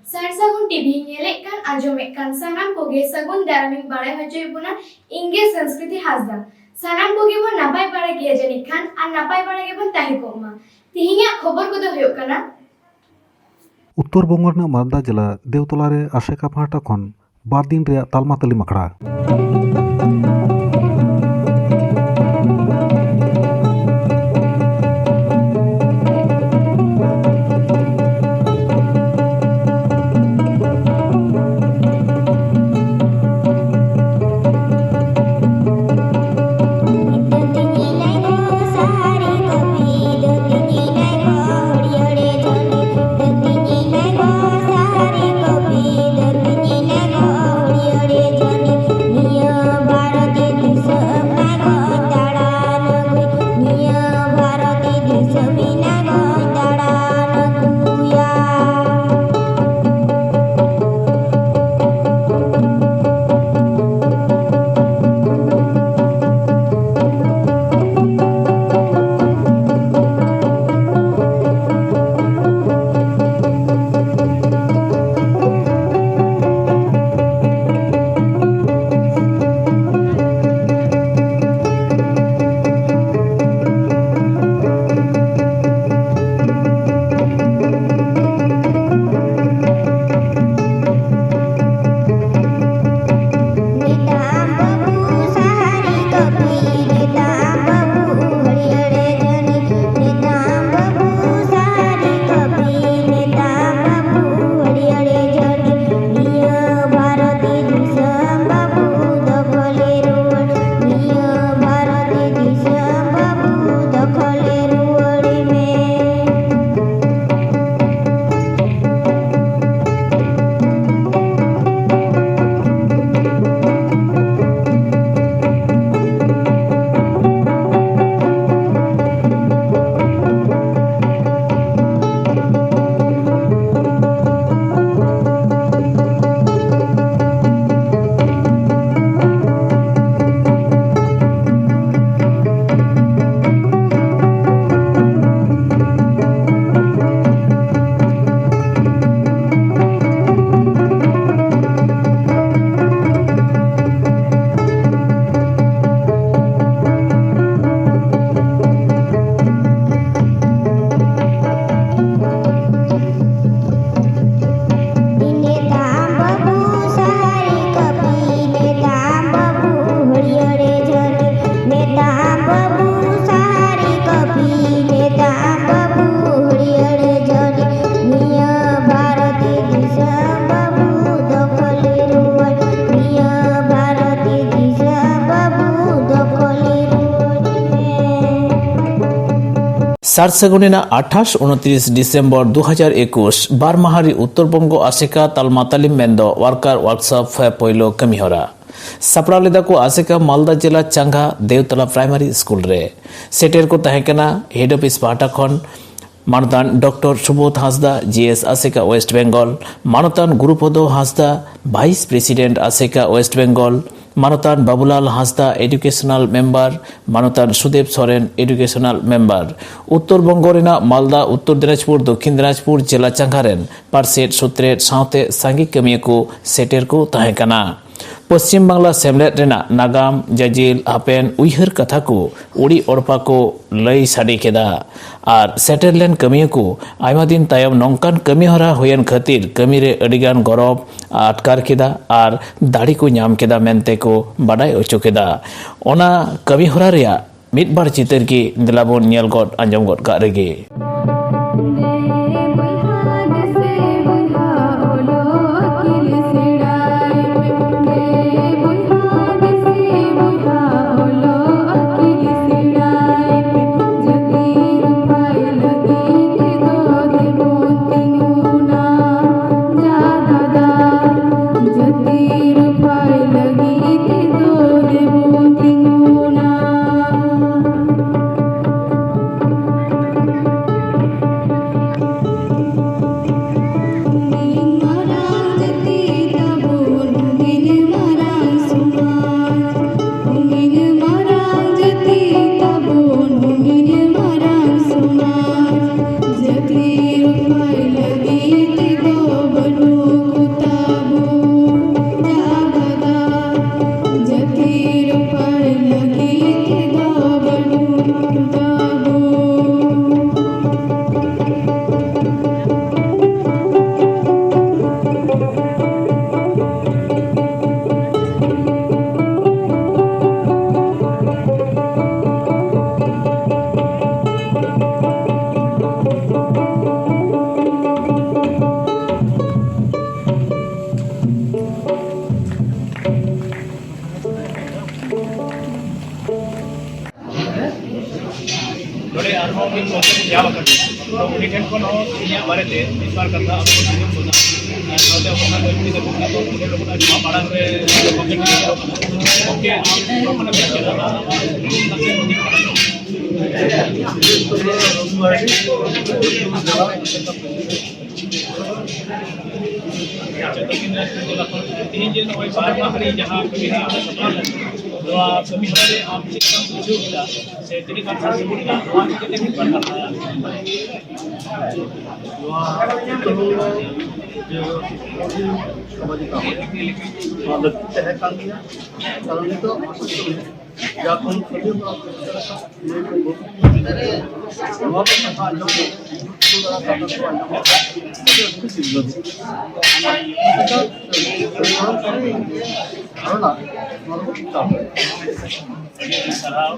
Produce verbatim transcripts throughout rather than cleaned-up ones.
ᱥᱟᱨ ᱥᱟᱹᱜᱩᱱ ᱴᱤᱵᱷᱤ ᱧᱮᱞᱮᱫ ᱠᱟᱱ, ᱟᱸᱡᱚᱢᱮᱫ ᱠᱟᱱ ᱥᱟᱱᱟᱢ ᱠᱚᱜᱮ ᱥᱟᱹᱜᱩᱱ ᱫᱟᱨᱟᱢᱤᱧ ᱵᱟᱲᱟᱭ ᱦᱚᱪᱚᱭᱮᱫ ᱵᱚᱱᱟ᱾ ᱤᱧ ᱜᱮ ᱥᱚᱝᱥᱠᱨᱤᱛᱤ ᱦᱟᱸᱥᱫᱟ᱾ ᱥᱟᱱᱟᱢ ᱠᱚᱜᱮ ᱵᱚᱱ ᱱᱟᱯᱟᱭ ᱵᱟᱲᱟ ᱜᱮᱭᱟ ᱡᱟᱹᱱᱤᱡ ᱠᱷᱟᱱ, ᱟᱨ ᱱᱟᱯᱟᱭ ᱵᱟᱲᱟ ᱜᱮᱵᱚᱱ ᱛᱟᱦᱮᱸ ᱠᱚᱜ ᱢᱟ᱾ ᱛᱮᱦᱮᱧᱟᱜ ᱠᱷᱚᱵᱚᱨ ᱠᱚᱫᱚ ᱦᱩᱭᱩᱜ ᱠᱟᱱᱟ, ᱩᱛᱛᱚᱨ ᱵᱚᱝᱜᱚ ᱨᱮᱱᱟᱜ ᱢᱟᱞᱫᱟ ᱡᱮᱞᱟ ᱫᱮᱣᱛᱚᱞᱟ ᱨᱮ ᱟᱥᱮᱠᱟ ᱯᱟᱦᱴᱟ ᱠᱷᱚᱱ ᱵᱟᱨ ᱫᱤᱱ ᱨᱮᱭᱟᱜ ᱛᱟᱞᱢᱟ ᱛᱟᱹᱞᱤᱢ ᱟᱠᱷᱲᱟ᱾ ᱥᱟᱨ ᱥᱟᱹᱜᱩᱱ ᱮᱱᱟ ᱟᱴᱷᱟᱥ ᱩᱱᱛᱨᱤᱥ ᱰᱤᱥᱮᱢᱵᱚᱨ ᱫᱩ ᱦᱟᱡᱟᱨ ᱮᱠᱩᱥ, ᱵᱟᱨ ᱢᱟᱦᱟ ᱨᱮ ᱩᱛᱛᱚᱨ ᱵᱚᱝᱜᱚ ᱟᱥᱮᱠᱟ ᱛᱟᱞᱢᱟ ᱛᱟᱞᱤᱢ ᱢᱮᱱᱫᱚ ᱣᱟᱨᱠᱟᱨ ᱣᱟᱨᱠᱥᱚᱯ ᱯᱳᱭᱞᱳ ᱠᱟᱹᱢᱤᱦᱚᱨᱟ᱾ ᱥᱟᱯᱲᱟᱣ ᱞᱮᱫᱟ ᱠᱚ ᱟᱥᱮᱠᱟ ᱢᱟᱞᱫᱟ ᱡᱮᱞᱟ ᱪᱟᱸᱜᱟ ᱫᱮᱣᱛᱟᱞᱟ ᱯᱨᱟᱭᱢᱟᱨᱤ ᱥᱠᱩᱞ ᱨᱮ᱾ ᱥᱮᱴᱮᱨ ᱠᱚ ᱛᱟᱦᱮᱸ ᱠᱟᱱᱟ ᱦᱮᱰ ᱚᱯᱷᱤᱥ ᱯᱟᱦᱴᱟ ᱠᱷᱚᱱ ᱢᱟᱱᱚᱛᱟᱱ ᱰᱚᱠᱴᱚᱨ ᱥᱩᱵᱳᱫᱷ ᱦᱟᱸᱥᱫᱟ, ᱡᱤ ᱮᱥ ᱟᱥᱮᱠᱟ ᱳᱭᱮᱥᱴ ᱵᱮᱝᱜᱚᱞ, ᱢᱟᱱᱚᱛᱟᱱ ᱜᱩᱨᱩᱯᱚᱫᱚ ᱦᱟᱸᱥᱫᱟ, ᱵᱷᱟᱭᱤᱥ ᱯᱨᱮᱥᱤᱰᱮᱱᱴ ᱟᱥᱮᱠᱟ ᱳᱭᱮᱥᱴ ᱵᱮᱝᱜᱚᱞ, ᱢᱟᱱᱚᱛᱟᱱ ᱵᱟᱵᱩᱞᱟᱞ ᱦᱟᱸᱥᱫᱟ, ᱮᱰᱩᱠᱮᱥᱚᱱᱟᱞ ᱢᱮᱢᱵᱟᱨ, ᱢᱟᱱᱚᱛᱟᱱ ᱥᱩᱫᱮᱵ ᱥᱚᱨᱮᱱ, ᱮᱰᱩᱠᱮᱥᱚᱱᱟᱞ ᱢᱮᱢᱵᱟᱨ᱾ ᱩᱛᱛᱚᱨ ᱵᱚᱝᱜᱚ ᱨᱮᱱᱟᱜ ᱢᱟᱞᱫᱟ, ᱩᱛᱛᱚᱨ ᱫᱤᱱᱟᱡᱽᱯᱩᱨ, ᱫᱚᱠᱠᱷᱤᱱ ᱫᱤᱱᱟᱡᱽᱯᱩᱨ ᱡᱮᱞᱟ ᱪᱟᱸᱜᱟ ᱨᱮᱱ ᱯᱟᱨᱥᱮᱛ, ᱥᱩᱛᱨᱮᱛ ᱥᱟᱶᱛᱮ ᱥᱟᱸᱜᱮ ᱠᱟᱹᱢᱤᱭᱟᱹ ᱠᱚ ᱥᱮᱴᱮᱨ ᱠᱚ ᱛᱟᱦᱮᱸ ᱠᱟᱱᱟ᱾ ᱯᱚᱥᱪᱤᱢ ᱵᱟᱝᱞᱟ ᱥᱮᱢᱞᱮᱫ ᱨᱮᱱᱟᱜ ᱱᱟᱜᱟᱢ, ᱡᱟᱡᱤᱞ, ᱦᱟᱯᱮᱱ ᱩᱭᱦᱟᱹᱨ ᱠᱟᱛᱷᱟ ᱠᱚ ᱩᱲᱤ ᱚᱲᱯᱟ ᱠᱚ ᱞᱟᱹᱭ ᱥᱟᱰᱮ ᱠᱮᱫᱟ᱾ ᱟᱨ ᱥᱮᱴᱮᱨ ᱞᱮᱱ ᱠᱟᱹᱢᱤᱭᱟᱹ ᱠᱚ ᱟᱭᱢᱟ ᱫᱤᱱ ᱛᱟᱭᱚᱢ ᱱᱚᱝᱠᱟᱱ ᱠᱟᱹᱢᱤ ᱦᱚᱨᱟ ᱦᱩᱭᱮᱱ ᱠᱷᱟᱹᱛᱤᱨ ᱠᱟᱹᱢᱤ ᱨᱮ ᱟᱹᱰᱤᱜᱟᱱ ᱜᱚᱨᱚᱵᱽ ᱟᱴᱠᱟᱨ ᱠᱮᱫᱟ ᱟᱨ ᱫᱟᱲᱮ ᱠᱚ ᱧᱟᱢ ᱠᱮᱫᱟ ᱢᱮᱱᱛᱮ ᱠᱚ ᱵᱟᱰᱟᱭ ᱦᱚᱪᱚ ᱠᱮᱫᱟ᱾ ᱚᱱᱟ ᱠᱟᱹᱢᱤ ᱦᱚᱨᱟ ᱨᱮᱭᱟᱜ ᱢᱤᱫ ᱵᱟᱨ ᱪᱤᱛᱟᱹᱨ ᱜᱮ ᱫᱮᱞᱟ ᱵᱚᱱ ᱧᱮᱞ ᱜᱚᱫ ᱟᱸᱡᱚᱢ ᱜᱚᱫ ᱠᱟᱜ ᱨᱮᱜᱮ᱾ ᱦᱚᱸ ᱢᱤᱫ ᱜᱚᱢᱠᱮ ᱵᱚᱱ ᱧᱟᱢ ᱟᱠᱟᱫᱮᱭᱟ᱾ ᱛᱚ ᱩᱱᱤ ᱴᱷᱮᱱ ᱠᱷᱚᱱ ᱦᱚᱸ ᱤᱧᱟᱹᱜ ᱵᱟᱨᱮᱛᱮ ᱢᱤᱫ ᱵᱟᱨ ᱠᱟᱛᱷᱟ ᱟᱵᱚ ᱵᱚᱱ ᱟᱸᱡᱚᱢ ᱜᱚᱫᱟ᱾ ᱟᱨ ᱥᱟᱶᱛᱮ ᱚᱠᱟ ᱠᱚ ᱤᱫᱤ ᱠᱟᱛᱮ ᱠᱟᱛᱷᱟ ᱠᱚ ᱩᱱᱤ ᱞᱚᱜᱚᱱ ᱟᱹᱰᱤ ᱢᱟᱲᱟᱝ ᱨᱮ ᱜᱚᱢᱠᱮ ᱴᱷᱮᱱ ᱥᱮᱴᱮᱨᱚᱜ ᱠᱟᱱᱟ᱾ ᱜᱚᱢᱠᱮ, ᱟᱢ ᱚᱠᱟ ᱠᱷᱚᱱᱮᱢ ᱦᱮᱡ ᱠᱟᱱᱟ? ᱟᱢᱟᱜ ᱧᱩᱛᱩᱢ ᱱᱟᱥᱮ ᱦᱩᱰᱤᱧ ᱢᱟᱪᱷᱟ ᱧᱚᱜ᱾ ᱛᱮᱦᱮᱧ ᱡᱮ ᱱᱚᱜᱼᱚᱭ ᱵᱟᱨ ᱢᱟᱦᱟ ᱨᱮ ᱡᱟᱦᱟᱸ ᱠᱟᱹᱢᱤ ᱦᱚᱨᱟ ᱥᱟᱯᱲᱟᱣ ᱞᱮᱱᱟ, ᱱᱚᱣᱟ ᱠᱟᱹᱢᱤ ᱦᱚᱨᱟ ᱨᱮ ᱟᱢ ᱪᱮᱫ ᱞᱮᱠᱟᱢ ᱵᱩᱡᱷᱟᱹᱣ ᱠᱮᱫᱟ? ᱥᱮ ᱛᱤᱱᱟᱹᱜ ᱜᱟᱱ ᱥᱟᱨ ᱥᱟᱹᱜᱩᱱ ᱮᱱᱟ, ᱱᱚᱣᱟ ᱤᱫᱤ ᱠᱟᱛᱮ ᱢᱤᱫ ᱵᱟᱨ ᱠᱟᱛᱷᱟ᱾ ᱱᱚᱣᱟ ᱡᱮ ᱥᱟᱢᱟᱡᱤᱠ ᱠᱟᱹᱢᱤ, ᱱᱚᱣᱟ ᱞᱟᱹᱠᱛᱤ ᱛᱟᱦᱮᱸ ᱠᱟᱱ ᱜᱮᱭᱟ᱾ ᱠᱟᱨᱚᱱ ᱱᱤᱛᱚᱜ ᱡᱟ ᱠᱷᱚᱱ ᱱᱚᱣᱟ ᱠᱚ ᱠᱟᱛᱷᱟ ᱟᱸᱡᱚᱢ ᱠᱟᱛᱮ, ᱱᱚᱣᱟ ᱠᱚ ᱠᱟᱛᱷᱟ ᱟᱸᱡᱚᱢ ᱠᱟᱛᱮ, ᱟᱹᱰᱤ ᱠᱩᱥᱤ ᱵᱩᱡᱷᱟᱹᱣ ᱮᱱᱟ᱾ ᱱᱚᱣᱟ ᱠᱚ ᱪᱟᱯ ᱨᱮ᱾ ᱟᱹᱰᱤ ᱟᱹᱰᱤ ᱥᱟᱨᱦᱟᱣ᱾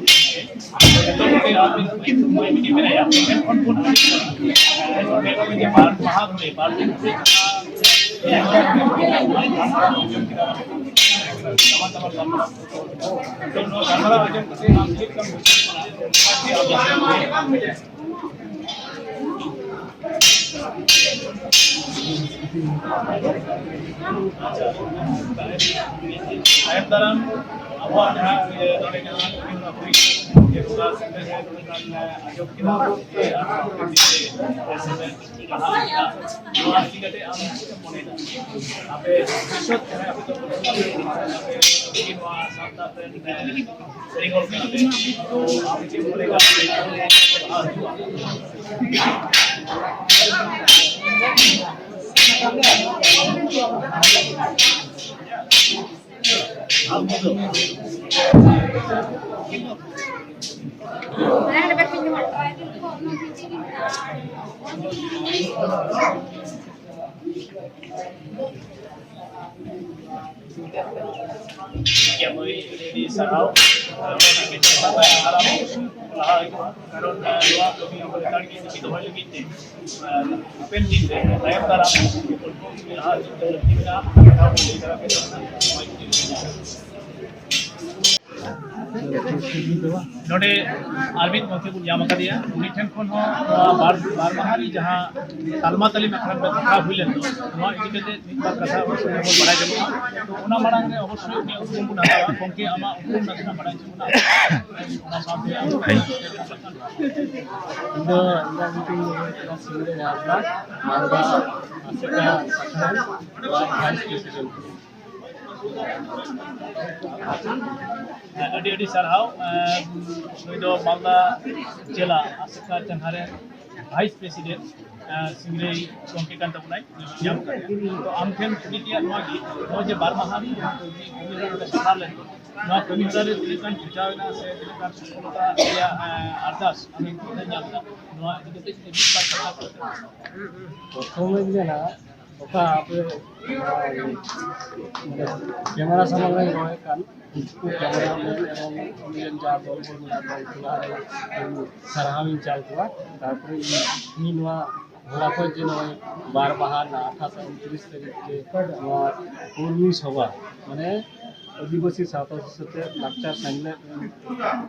ᱡᱚᱛᱚ ᱠᱚᱜᱮ ᱟᱹᱵᱤᱱ ᱢᱟᱹᱭ ᱵᱤᱱ ᱢᱮᱱᱟᱭᱟ, ᱢᱮᱱᱠᱷᱟᱱ ᱵᱚᱱ ᱟᱹᱰᱤ ᱥᱟᱨᱦᱟᱣ᱾ ᱢᱮᱱᱠᱷᱟᱱ ᱡᱮ ᱵᱟᱨ ᱢᱟᱦᱟ ᱫᱷᱚᱨᱮ, ᱵᱟᱨ ᱫᱤᱱ ᱫᱷᱚᱨᱮ ᱡᱟᱦᱟᱸ ᱱᱟᱣᱟ ᱱᱟᱣᱟ ᱜᱟᱞᱢᱟᱨᱟᱣ᱾ ᱛᱚ, ᱱᱚᱣᱟ ᱜᱟᱞᱢᱟᱨᱟᱣ ᱟᱸᱡᱚᱢ ᱠᱟᱛᱮ ᱟᱢ ᱪᱮᱫ ᱞᱮᱠᱟᱢ ᱵᱩᱡᱷᱟᱹᱣ ᱠᱟᱱᱟ? ᱛᱟᱭᱚᱢ ᱫᱟᱨᱟᱢ ᱟᱵᱚᱣᱟᱜ ᱡᱟᱦᱟᱸ, ᱤᱭᱟᱹ, ᱱᱚᱰᱮ ᱡᱟᱦᱟᱸ ᱠᱟᱹᱢᱤ ᱦᱚᱨᱟ ᱦᱩᱭ, ᱡᱮ ᱱᱚᱝᱠᱟ ᱥᱮᱴᱮᱨ ᱨᱮ ᱱᱚᱝᱠᱟᱱ, ᱮ, ᱟᱸᱡᱚᱢ ᱠᱮᱫᱟ, ᱥᱮ ᱟᱨ ᱱᱚᱣᱟ ᱤᱫᱤ ᱠᱟᱛᱮ ᱟᱢ ᱪᱮᱫ ᱮᱢ ᱢᱚᱱᱮᱭᱮᱫᱟ? ᱟᱯᱮ ᱵᱷᱚᱵᱤᱥᱥᱚᱛ ᱡᱟᱦᱟᱸᱭ ᱟᱯᱮ ᱫᱚ ᱟᱯᱮ ᱱᱚᱣᱟ ᱥᱟᱶᱛᱟ ᱨᱮᱱ, ᱮ, ᱠᱟᱹᱨᱤᱜᱚᱞ ᱠᱟᱱᱟ ᱯᱮ, ᱛᱚ ᱟᱯᱮ ᱪᱮᱫ ᱢᱚᱱᱮ ᱠᱟᱜ ᱯᱮ? ᱴᱷᱤᱠ ᱜᱮᱭᱟ ᱢᱟᱹᱭ, ᱟᱹᱰᱤ ᱟᱹᱰᱤ ᱥᱟᱨᱦᱟᱣ᱾ ᱟᱨ ᱚᱱᱟ ᱠᱟᱹᱢᱤ ᱦᱚᱨᱟ ᱛᱟᱭᱚᱢ ᱫᱟᱨᱟᱢ ᱞᱟᱦᱟ ᱦᱩᱭᱩᱜᱼᱟ, ᱠᱟᱨᱚᱱ, ᱟᱨ ᱱᱚᱣᱟ ᱠᱟᱹᱢᱤ ᱟᱵᱚ ᱞᱮᱛᱟᱲ ᱜᱮ ᱡᱩᱫᱤ ᱫᱚᱦᱚᱭ ᱞᱟᱹᱜᱤᱫ ᱛᱮ, ᱟᱨ ᱦᱟᱯᱮᱱ ᱫᱤᱱ ᱨᱮ ᱛᱟᱭᱚᱢ ᱫᱟᱨᱟᱢ ᱞᱟᱦᱟ ᱤᱫᱤ ᱞᱟᱹᱠᱛᱤ ᱢᱮᱱᱟᱜᱼᱟ, ᱚᱱᱟ ᱠᱟᱹᱢᱤ ᱦᱚᱨᱟ ᱠᱚ ᱫᱚᱦᱚ ᱞᱟᱹᱜᱤᱫ ᱛᱮ᱾ ᱱᱚᱰᱮ ᱟᱨ ᱢᱤᱫ ᱜᱚᱢᱠᱮ ᱵᱚᱱ ᱧᱟᱢ ᱟᱠᱟᱫᱮᱭᱟ, ᱩᱱᱤ ᱴᱷᱮᱱ ᱠᱷᱚᱱ ᱦᱚᱸ ᱱᱚᱣᱟ ᱵᱟᱨ ᱵᱟᱨ ᱢᱟᱦᱟ ᱨᱮ ᱡᱟᱦᱟᱸ ᱛᱟᱞᱢᱟ ᱛᱟᱹᱞᱤᱢ ᱟᱠᱷᱲᱟ ᱨᱮ ᱠᱟᱛᱷᱟ ᱦᱩᱭ ᱞᱮᱱ ᱫᱚ, ᱱᱚᱣᱟ ᱤᱫᱤ ᱠᱟᱛᱮ ᱢᱤᱫ ᱵᱟᱨ ᱠᱟᱛᱷᱟ ᱚᱵᱚᱥᱥᱳᱭ ᱵᱚᱱ ᱵᱟᱲᱟᱭ ᱧᱟᱢᱚᱜᱼᱟ᱾ ᱛᱚ, ᱚᱱᱟ ᱢᱟᱲᱟᱝ ᱨᱮ ᱚᱵᱚᱥᱥᱳᱭ ᱩᱱᱤᱭᱟᱜ ᱩᱯᱨᱩᱢ ᱵᱚᱱ ᱦᱟᱛᱟᱣᱟ᱾ ᱜᱚᱢᱠᱮ, ᱟᱢᱟᱜ ᱩᱯᱨᱩᱢ ᱱᱟᱥᱮᱱᱟᱜ ᱵᱟᱲᱟᱭ ᱦᱚᱪᱚ ᱵᱚᱱᱟ᱾ ᱚᱱᱟ ᱥᱟᱶᱛᱮ ᱟᱢ ᱦᱮᱸ᱾ ᱤᱧ ᱫᱚ, ᱤᱧ ᱫᱚ ᱢᱤᱫᱴᱤᱡ ᱥᱤᱝᱨᱟᱹᱭ ᱦᱟᱸᱥᱫᱟ, ᱢᱟᱞᱫᱟ ᱟᱥᱮᱠᱟ ᱥᱟᱠᱷᱟ ᱨᱮᱱ vice president᱾ ᱟᱹᱰᱤ ᱟᱹᱰᱤ ᱥᱟᱨᱦᱟᱣ᱾ ᱮᱸ, ᱱᱩᱭ ᱫᱚ ᱢᱟᱞᱫᱟ ᱡᱮᱞᱟ ᱟᱥᱮᱠᱟ ᱪᱟᱸᱜᱟ ᱨᱮᱱ vice president, ᱮᱸ, ᱥᱤᱝᱨᱟᱹᱭ ᱜᱚᱢᱠᱮ ᱠᱟᱱ ᱛᱟᱵᱚᱱᱟᱭ, ᱧᱟᱢ ᱠᱟᱫᱮᱭᱟ᱾ ᱛᱚ, ᱟᱢ ᱴᱷᱮᱱ ᱠᱩᱞᱤ ᱛᱮᱭᱟᱜ ᱱᱚᱣᱟ ᱜᱮ, ᱱᱚᱜᱼᱚᱭ ᱡᱮ ᱵᱟᱨ ᱢᱟᱦᱟ ᱨᱮ ᱡᱟᱦᱟᱸ ᱠᱟᱹᱢᱤ, ᱠᱟᱹᱢᱤ ᱦᱚᱨᱟ ᱱᱚᱰᱮ ᱥᱟᱯᱲᱟᱣ ᱞᱮᱱ, ᱱᱚᱣᱟ ᱠᱟᱹᱢᱤ ᱦᱚᱨᱟ ᱨᱮ ᱛᱤᱱᱟᱹᱜ ᱜᱟᱱ ᱥᱚᱯᱷᱚᱞᱚᱛᱟ ᱨᱮᱭᱟᱜ, ᱮᱸ, ᱟᱨᱫᱟᱥ ᱟᱢᱮᱢ ᱧᱟᱢ ᱮᱫᱟ? ᱱᱚᱣᱟ ᱤᱫᱤ ᱠᱟᱛᱮ ᱡᱩᱫᱤ ᱢᱤᱫ ᱵᱟᱨ ᱠᱟᱛᱷᱟ ᱠᱚ ᱞᱟᱹᱭᱟ᱾ ᱯᱨᱚᱛᱷᱚᱢ ᱤᱧ ᱢᱮᱱᱟ, ᱚᱠᱟ ᱟᱯᱮ, ᱢᱟᱱᱮ, ᱠᱮᱢᱮᱨᱟ ᱥᱟᱢᱟᱝ ᱨᱮ ᱨᱚᱲᱮᱫ ᱠᱟᱱ, ᱩᱱᱠᱩ ᱠᱮᱢᱮᱨᱟ ᱢᱮᱱ ᱮᱵᱚᱝ ᱩᱱᱤ ᱨᱮᱱ ᱡᱟ ᱫᱚᱞ ᱵᱚᱞ ᱢᱮᱱᱟᱜ ᱠᱚᱣᱟ, ᱩᱱᱠᱩ ᱞᱟᱦᱟ ᱨᱮ ᱤᱧ ᱥᱟᱨᱦᱟᱣ ᱤᱧ ᱪᱟᱞ ᱠᱚᱣᱟ᱾ ᱛᱟᱨᱯᱚᱨᱮ ᱤᱧ, ᱤᱧ ᱱᱚᱣᱟ ᱦᱚᱞᱟ ᱠᱷᱚᱱ ᱡᱮ ᱱᱚᱜᱼᱚᱭ ᱵᱟᱨ ᱢᱟᱦᱟ ᱨᱮᱱᱟᱜ ᱟᱴᱷᱟᱥ ᱟᱨ ᱩᱱᱛᱨᱤᱥ ᱛᱟᱹᱨᱤᱠᱷ ᱨᱮ ᱱᱚᱣᱟ ᱠᱚᱨᱢᱤ ᱥᱚᱵᱷᱟ, ᱢᱟᱱᱮ ᱟᱹᱫᱤᱵᱟᱹᱥᱤ ᱥᱟᱶᱛᱟ ᱥᱮᱪᱮᱫ ᱞᱟᱠᱪᱟᱨ ᱥᱮᱢᱞᱮᱫ ᱨᱮᱱ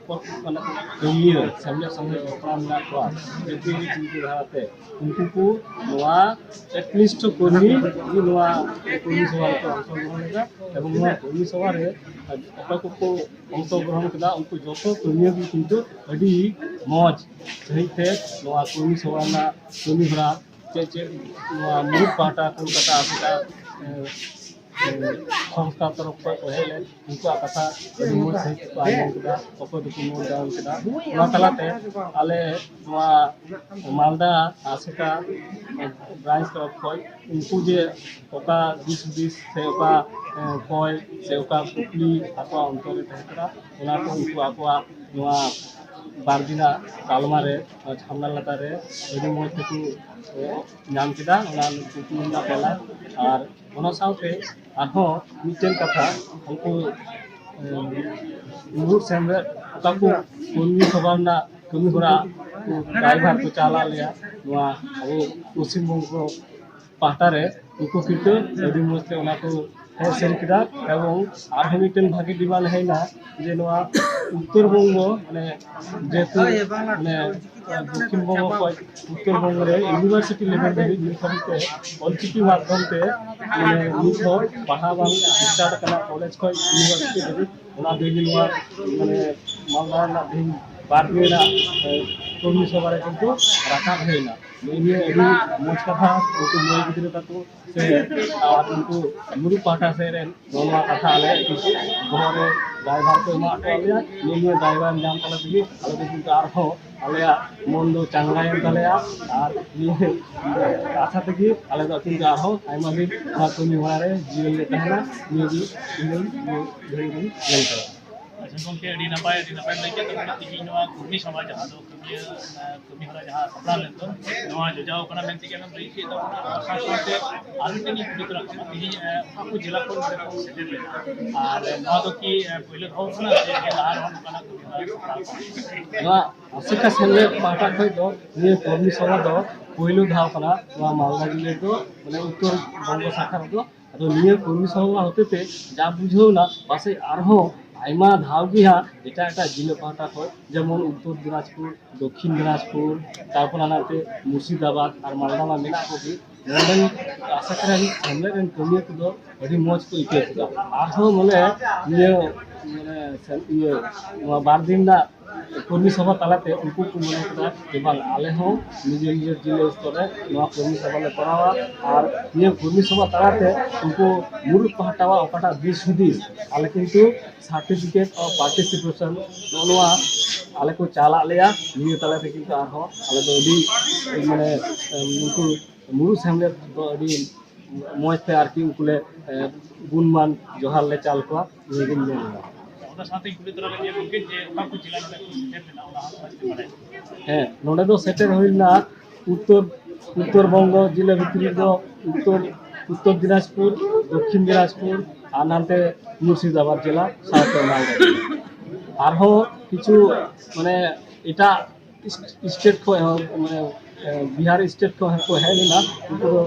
ᱯᱚᱨ-, ᱢᱟᱱᱮ ᱠᱟᱹᱢᱤᱭᱟᱹ ᱥᱮᱢᱞᱮᱫ ᱥᱚᱸᱜᱮ ᱡᱚᱯᱲᱟᱣ ᱢᱮᱱᱟᱜ ᱠᱚᱣᱟ, ᱡᱟᱹᱛᱤᱭᱟᱹᱨᱤ ᱪᱤᱱᱛᱟᱹ ᱫᱷᱟᱨᱟ ᱛᱮ ᱩᱱᱠᱩ ᱠᱚ ᱱᱚᱣᱟ at least ᱠᱚᱨᱢᱤ ᱜᱮ ᱱᱚᱣᱟ ᱠᱚᱨᱢᱤ ᱥᱚᱵᱷᱟ ᱨᱮᱠᱚ ᱚᱝᱥᱚᱜᱨᱚᱦᱚᱱ ᱞᱮᱫᱟ᱾ ᱮᱵᱚᱝ ᱱᱚᱣᱟ ᱠᱚᱨᱢᱤ ᱥᱚᱵᱷᱟ ᱨᱮ ᱚᱠᱚᱭ ᱠᱚᱠᱚ ᱚᱝᱥᱚᱜᱨᱚᱦᱚᱱ ᱠᱮᱫᱟ, ᱩᱱᱠᱩ ᱡᱚᱛᱚ ᱠᱟᱹᱢᱤᱭᱟᱹ ᱜᱮ ᱠᱤᱱᱛᱩ ᱟᱹᱰᱤ ᱢᱚᱡᱽ ᱥᱟᱺᱦᱤᱡ ᱛᱮ ᱱᱚᱣᱟ ᱠᱚᱨᱢᱤ ᱥᱚᱵᱷᱟ ᱨᱮᱱᱟᱜ ᱠᱟᱹᱢᱤ ᱦᱚᱨᱟ ᱪᱮᱫ ᱪᱮᱫ ᱱᱚᱣᱟ ᱢᱩᱬᱩᱫ ᱯᱟᱦᱴᱟ ᱠᱳᱞᱠᱟᱛᱟ ᱟᱥᱮᱠᱟ, ᱮ, ᱮ, ᱥᱚᱝᱥᱛᱷᱟ ᱛᱚᱨᱚᱯ ᱠᱷᱚᱱ ᱠᱚ ᱦᱮᱡ ᱞᱮᱱ, ᱩᱱᱠᱩᱣᱟᱜ ᱠᱟᱛᱷᱟ ᱟᱹᱰᱤ ᱢᱚᱡᱽ ᱥᱟᱺᱦᱤᱡ ᱛᱮᱠᱚ ᱟᱸᱡᱚᱢ ᱠᱮᱫᱟ, ᱚᱠᱚᱭ ᱫᱚᱠᱚ note down ᱠᱮᱫᱟ᱾ ᱚᱱᱟ ᱛᱟᱞᱟᱛᱮ ᱟᱞᱮ ᱱᱚᱣᱟ ᱢᱟᱞᱫᱟ ᱟᱥᱮᱠᱟ branch ᱛᱚᱨᱚᱯ ᱠᱷᱚᱱ ᱩᱱᱠᱩ ᱡᱮ ᱚᱠᱟ ᱫᱤᱥ ᱦᱩᱫᱤᱥ ᱥᱮ ᱚᱠᱟ, ᱮ, ᱠᱚᱭ ᱥᱮ ᱚᱠᱟ ᱠᱩᱠᱞᱤ ᱟᱠᱚᱣᱟᱜ ᱚᱱᱛᱚᱨ ᱨᱮ ᱛᱟᱦᱮᱸ ᱠᱟᱱᱟ, ᱚᱱᱟ ᱠᱚ ᱩᱱᱠᱩ ᱟᱠᱚᱣᱟᱜ ᱱᱚᱣᱟ ᱵᱟᱨ ᱫᱤᱱᱟᱜ ᱛᱟᱞᱢᱟ ᱨᱮ, ᱱᱚᱣᱟ ᱡᱷᱟᱢᱱᱟ ᱞᱟᱛᱟᱨ ᱨᱮ ᱟᱹᱰᱤ ᱢᱚᱡᱽ ᱛᱮᱠᱚ, ᱮ, ᱧᱟᱢ ᱠᱮᱫᱟ ᱚᱱᱟ ᱠᱩᱠᱞᱤ ᱨᱮᱱᱟᱜ ᱛᱮᱞᱟ᱾ ᱟᱨ ᱚᱱᱟ ᱥᱟᱶᱛᱮ ᱟᱨᱦᱚᱸ ᱢᱤᱫᱴᱮᱱ ᱠᱟᱛᱷᱟ, ᱩᱱᱠᱩ, ᱮ, ᱢᱩᱬᱩᱫ ᱥᱮᱢᱞᱮᱫ ᱚᱠᱟ ᱠᱚ ᱠᱚᱨᱢᱤ ᱥᱚᱵᱷᱟ ᱨᱮᱱᱟᱜ ᱠᱟᱹᱢᱤ ᱦᱚᱨᱟ ᱠᱚ ᱫᱟᱭᱵᱷᱟᱨ ᱠᱚ ᱪᱟᱞᱟᱜ ᱞᱮᱭᱟ, ᱱᱚᱣᱟ ᱟᱵᱚ ᱯᱚᱥᱪᱤᱢ ᱵᱚᱝᱜᱚ ᱯᱟᱦᱴᱟ ᱨᱮ ᱩᱱᱠᱩ ᱠᱤᱱᱛᱩ ᱟᱹᱰᱤ ᱢᱚᱡᱽ ᱛᱮ ᱚᱱᱟ ᱠᱚ ᱦᱮᱡ ᱥᱮᱱ ᱠᱮᱫᱟ᱾ ᱮᱵᱚᱝ ᱟᱨᱦᱚᱸ ᱢᱤᱫᱴᱮᱱ ᱵᱷᱟᱜᱮ ᱰᱤᱢᱟᱱᱰ ᱦᱮᱡ ᱮᱱᱟ ᱡᱮ ᱱᱚᱣᱟ ᱩᱛᱛᱚᱨ ᱵᱚᱝᱜᱚ, ᱢᱟᱱᱮ ᱡᱮᱦᱮᱛᱩ ᱢᱟᱱᱮ ᱫᱚᱠᱠᱷᱤᱱ ᱵᱚᱝᱜᱚ ᱠᱷᱚᱱ ᱩᱛᱛᱚᱨ ᱵᱚᱝᱜᱚ ᱨᱮ ᱤᱭᱩᱱᱤᱵᱷᱟᱨᱥᱤᱴᱤ ᱞᱮᱵᱮᱞ ᱫᱷᱟᱹᱵᱤᱡ ᱱᱤᱛ ᱦᱟᱹᱵᱤᱡ ᱛᱮ ᱚᱞᱪᱤᱠᱤ ᱢᱟᱫᱽᱫᱷᱚᱢ ᱛᱮ ᱢᱟᱱᱮ ᱱᱤᱛ ᱦᱚᱸ ᱯᱟᱲᱦᱟᱣ ᱵᱟᱝ ᱥᱴᱟᱨᱴ ᱟᱠᱟᱱᱟ, ᱠᱚᱞᱮᱡᱽ ᱠᱷᱚᱱ ᱤᱭᱩᱱᱤᱵᱷᱟᱨᱥᱤᱴᱤ ᱫᱷᱟᱹᱵᱤᱡ᱾ ᱚᱱᱟ ᱛᱮᱜᱮ ᱱᱚᱣᱟ ᱢᱟᱱᱮ ᱢᱟᱞᱫᱟ ᱨᱮᱱᱟᱜ ᱛᱮᱦᱮᱧ ᱵᱟᱨ ᱫᱤᱱ ᱨᱮᱱᱟᱜ ᱠᱚᱨᱢᱤ ᱥᱚᱵᱷᱟ ᱨᱮ ᱠᱤᱱᱛᱩ ᱨᱟᱠᱟᱵ ᱦᱩᱭᱱᱟ᱾ ᱱᱤᱭᱟᱹ ᱟᱹᱰᱤ ᱢᱚᱡᱽ ᱠᱟᱛᱷᱟ, ᱩᱱᱠᱩ ᱢᱟᱹᱭ ᱜᱤᱫᱽᱨᱟᱹ ᱛᱟᱠᱚ ᱥᱮ ᱟᱨ ᱩᱱᱠᱩ ᱢᱩᱨᱩ ᱯᱟᱦᱴᱟ ᱥᱮᱫ ᱨᱮᱱ ᱱᱚᱣᱟ ᱠᱟᱛᱷᱟ ᱟᱞᱮ ᱠᱤᱱᱛᱩ ᱵᱚᱦᱚᱜ ᱨᱮ ᱫᱟᱭᱵᱷᱟᱨ ᱠᱚ ᱮᱢᱟ ᱦᱚᱴᱚ ᱞᱮᱭᱟ᱾ ᱱᱤᱭᱟᱹ ᱫᱟᱭᱵᱷᱟᱨ ᱧᱟᱢ ᱛᱟᱞᱮ ᱛᱮᱜᱮ ᱟᱞᱮ ᱫᱚ ᱠᱤᱱᱛᱩ ᱟᱨᱦᱚᱸ ᱟᱞᱮᱭᱟᱜ ᱢᱚᱱ ᱫᱚ ᱪᱟᱸᱜᱟᱭᱮᱱ ᱛᱟᱞᱮᱭᱟ᱾ ᱟᱨ ᱱᱤᱭᱟᱹ ᱟᱥᱟ ᱛᱮᱜᱮ ᱟᱞᱮ ᱫᱚ ᱠᱤᱱᱛᱩ ᱟᱨᱦᱚᱸ ᱟᱭᱢᱟ ᱫᱤᱱ ᱱᱚᱣᱟ ᱠᱟᱹᱢᱤ ᱦᱚᱨᱟ ᱨᱮ ᱡᱤᱭᱚᱱ ᱞᱮ ᱛᱟᱦᱮᱱᱟ᱾ ᱱᱤᱭᱟᱹ ᱜᱮ ᱤᱧ ᱫᱚ ᱱᱤᱭᱟᱹ ᱜᱷᱟᱹᱲᱤᱡ ᱫᱚᱧ ᱢᱮᱱ ᱠᱟᱫᱟ᱾ ᱟᱪᱪᱷᱟ ᱜᱚᱢᱠᱮ, ᱟᱹᱰᱤ ᱱᱟᱯᱟᱭ, ᱟᱹᱰᱤ ᱱᱟᱯᱟᱭ ᱞᱟᱹᱭ ᱠᱮᱫ ᱛᱟᱵᱚᱱᱟ᱾ ᱛᱮᱦᱮᱧ ᱱᱚᱣᱟ ᱠᱩᱲᱢᱤ ᱥᱚᱵᱷᱟ ᱡᱟᱦᱟᱸ ᱫᱚ ᱠᱟᱹᱢᱤᱭᱟᱹ, ᱮ, ᱠᱟᱹᱢᱤ ᱦᱚᱨᱟ ᱡᱟᱦᱟᱸ ᱥᱟᱯᱲᱟᱣ ᱞᱮᱱ ᱫᱚ, ᱱᱚᱣᱟ ᱡᱚᱡᱟᱣ ᱠᱟᱱᱟ ᱢᱮᱱᱛᱮ ᱜᱮ ᱟᱢᱮᱢ ᱞᱟᱹᱭ ᱠᱮᱫ ᱛᱟᱵᱚᱱᱟ᱾ ᱟᱨ ᱥᱟᱶ ᱥᱟᱶᱛᱮ ᱟᱨ ᱢᱤᱫᱴᱮᱱ ᱤᱧ ᱠᱩᱞᱤ ᱛᱚᱨᱟ ᱠᱟᱱᱟ, ᱛᱮᱦᱮᱧ, ᱮ, ᱚᱠᱟ ᱠᱚ ᱡᱮᱞᱟ ᱠᱷᱚᱱ ᱱᱚᱰᱮ ᱠᱚ ᱥᱮᱴᱮᱨ ᱞᱮᱱᱟ? ᱟᱨ ᱱᱚᱣᱟ ᱫᱚ ᱠᱤ, ᱮ, ᱯᱳᱭᱞᱳ ᱫᱷᱟᱣ ᱠᱟᱱᱟ ᱥᱮ ᱱᱤᱭᱟᱹ ᱞᱟᱦᱟ ᱨᱮᱦᱚᱸ ᱱᱚᱝᱠᱟᱱᱟᱜ ᱠᱟᱹᱢᱤ ᱦᱚᱨᱟ ᱥᱟᱯᱲᱟᱣ ᱠᱟᱱᱟ? ᱱᱚᱣᱟ ᱟᱥᱮᱠᱟ ᱥᱮᱢᱞᱮᱫ ᱯᱟᱦᱴᱟ ᱠᱷᱚᱱ ᱫᱚ ᱱᱤᱭᱟᱹ ᱠᱚᱨᱢᱤ ᱥᱚᱵᱷᱟ ᱫᱚ ᱯᱳᱭᱞᱳ ᱫᱷᱟᱣ ᱠᱟᱱᱟ ᱱᱚᱣᱟ ᱢᱟᱞᱫᱟ ᱡᱮᱞᱟ ᱨᱮᱫᱚ, ᱢᱟᱱᱮ ᱩᱛᱛᱚᱨ ᱵᱚᱝᱜᱚ ᱥᱟᱠᱷᱟ ᱨᱮᱫᱚ᱾ ᱟᱫᱚ ᱱᱤᱭᱟᱹ ᱠᱚᱨᱢᱤ ᱥᱚᱵᱷᱟ ᱦᱚᱛᱮᱛᱮ ᱡᱟ ᱵᱩᱡᱷᱟᱹᱣ ᱮᱱᱟ, ᱯᱟᱥᱮᱡ ᱟᱨᱦᱚᱸ ᱟᱭᱢᱟ ᱫᱷᱟᱣ ᱜᱮ ᱦᱟᱸᱜ ᱮᱴᱟᱜ ᱮᱴᱟᱜ ᱡᱮᱞᱟ ᱯᱟᱦᱴᱟ ᱠᱷᱚᱱ, ᱡᱮᱢᱚᱱ ᱩᱛᱛᱚᱨ ᱫᱤᱱᱟᱡᱽᱯᱩᱨ, ᱫᱚᱠᱠᱷᱤᱱ ᱫᱤᱱᱟᱡᱽᱯᱩᱨ, ᱛᱟᱨᱯᱚᱨ ᱦᱟᱱᱟᱛᱮ ᱢᱩᱨᱥᱤᱫᱟᱵᱟᱫᱽ ᱟᱨ ᱢᱟᱞᱫᱟ ᱢᱟ ᱢᱮᱱᱟᱜ ᱠᱚᱜᱮ, ᱱᱚᱰᱮ ᱟᱥᱟ ᱠᱟᱱᱟ ᱥᱮᱢᱞᱮᱫ ᱨᱮᱱ ᱠᱟᱹᱢᱤᱭᱟᱹ ᱠᱚᱫᱚ ᱟᱹᱰᱤ ᱢᱚᱡᱽ ᱠᱚ ᱟᱹᱭᱠᱟᱹᱣ ᱠᱮᱫᱟ᱾ ᱟᱨᱦᱚᱸ ᱢᱟᱱᱮ ᱱᱤᱭᱟᱹ, ᱢᱟᱱᱮ ᱥᱮ-, ᱤᱭᱟᱹ, ᱱᱚᱣᱟ ᱵᱟᱨ ᱫᱤᱱ ᱨᱮᱱᱟᱜ ᱠᱚᱨᱢᱤ ᱥᱚᱵᱷᱟ ᱛᱟᱞᱟᱛᱮ ᱩᱱᱠᱩ ᱠᱚ ᱢᱚᱱᱮ ᱠᱮᱫᱟ ᱡᱮ ᱵᱟᱝ, ᱟᱞᱮ ᱦᱚᱸ ᱱᱤᱡᱮᱨ ᱱᱤᱡᱮᱨ ᱡᱮᱞᱟ ᱥᱛᱚᱨ ᱨᱮ ᱱᱚᱣᱟ ᱠᱚᱨᱢᱤ ᱥᱚᱵᱷᱟ ᱞᱮ ᱠᱚᱨᱟᱣᱟ᱾ ᱟᱨ ᱱᱤᱭᱟᱹ ᱠᱚᱨᱢᱤ ᱥᱚᱵᱷᱟ ᱛᱟᱞᱟᱛᱮ ᱩᱱᱠᱩ ᱢᱩᱲᱩᱫ ᱯᱟᱦᱴᱟᱣᱟᱜ ᱚᱠᱟᱴᱟᱜ ᱫᱤᱥ ᱦᱩᱫᱤᱥ, ᱟᱞᱮ ᱠᱤᱱᱛᱩ certificate of participation ᱱᱚᱜᱼᱚ ᱱᱚᱣᱟ ᱟᱞᱮ ᱠᱚ ᱪᱟᱞᱟᱜ ᱞᱮᱭᱟ᱾ ᱱᱤᱭᱟᱹ ᱛᱟᱞᱟ ᱛᱮ ᱠᱤᱱᱛᱩ ᱟᱨᱦᱚᱸ ᱟᱞᱮ ᱫᱚ ᱟᱹᱰᱤ, ᱢᱟᱱᱮ, ᱩᱱᱠᱩ ᱢᱩᱨᱩ ᱥᱮᱢᱞᱮᱫ ᱫᱚ ᱟᱹᱰᱤ ᱢᱚᱡᱽ ᱛᱮ ᱟᱨᱠᱤ ᱩᱱᱠᱩ ᱞᱮ, ᱮ, ᱜᱩᱱᱢᱟᱱ ᱡᱚᱦᱟᱨ ᱞᱮ ᱪᱟᱞ ᱠᱚᱣᱟ, ᱱᱤᱭᱟᱹᱜᱤᱧ ᱢᱮᱱ ᱮᱫᱟ᱾ ᱚᱱᱟ ᱥᱟᱶᱛᱮᱧ ᱠᱩᱞᱤ ᱛᱚᱨᱟ ᱞᱮᱫ ᱢᱮᱭᱟ ᱜᱚᱢᱠᱮ, ᱡᱮ ᱚᱠᱟ ᱠᱚ ᱡᱮᱞᱟ ᱠᱷᱚᱱ ᱠᱚ ᱥᱮᱴᱮᱨ ᱞᱮᱱᱟ, ᱚᱱᱟ ᱦᱚᱸ ᱵᱟᱲᱟᱭ ᱥᱟᱱᱟᱧ ᱠᱟᱱᱟ᱾ ᱦᱮᱸ, ᱱᱚᱰᱮ ᱫᱚ ᱥᱮᱴᱮᱨ ᱦᱩᱭ ᱞᱮᱱᱟ ᱩᱛᱛᱚᱨ, ᱩᱛᱛᱚᱨ ᱵᱚᱝᱜᱚ ᱡᱮᱞᱟ ᱵᱷᱤᱛᱨᱤ ᱨᱮᱫᱚ ᱩᱛᱛᱚᱨ, ᱩᱛᱛᱚᱨ ᱫᱤᱱᱟᱡᱽᱯᱩᱨ, ᱫᱚᱠᱠᱷᱤᱱ ᱫᱤᱱᱟᱡᱽᱯᱩᱨ ᱟᱨ ᱱᱟᱱᱛᱮ ᱢᱩᱨᱥᱤᱫᱟᱵᱟᱫᱽ ᱡᱮᱞᱟ ᱥᱟᱶᱛᱮ ᱚᱱᱟ ᱠᱚ᱾ ᱟᱨᱦᱚᱸ ᱠᱤᱪᱷᱩ ᱢᱟᱱᱮ ᱮᱴᱟᱜ ᱥᱴᱮᱴ ᱠᱷᱚᱱ ᱦᱚᱸ, ᱢᱟᱱᱮ ᱵᱤᱦᱟᱨ ᱥᱴᱮᱴ ᱠᱷᱚᱱ ᱦᱚᱸᱠᱚ ᱦᱮᱡ ᱞᱮᱱᱟ᱾ ᱩᱱᱠᱩ ᱫᱚ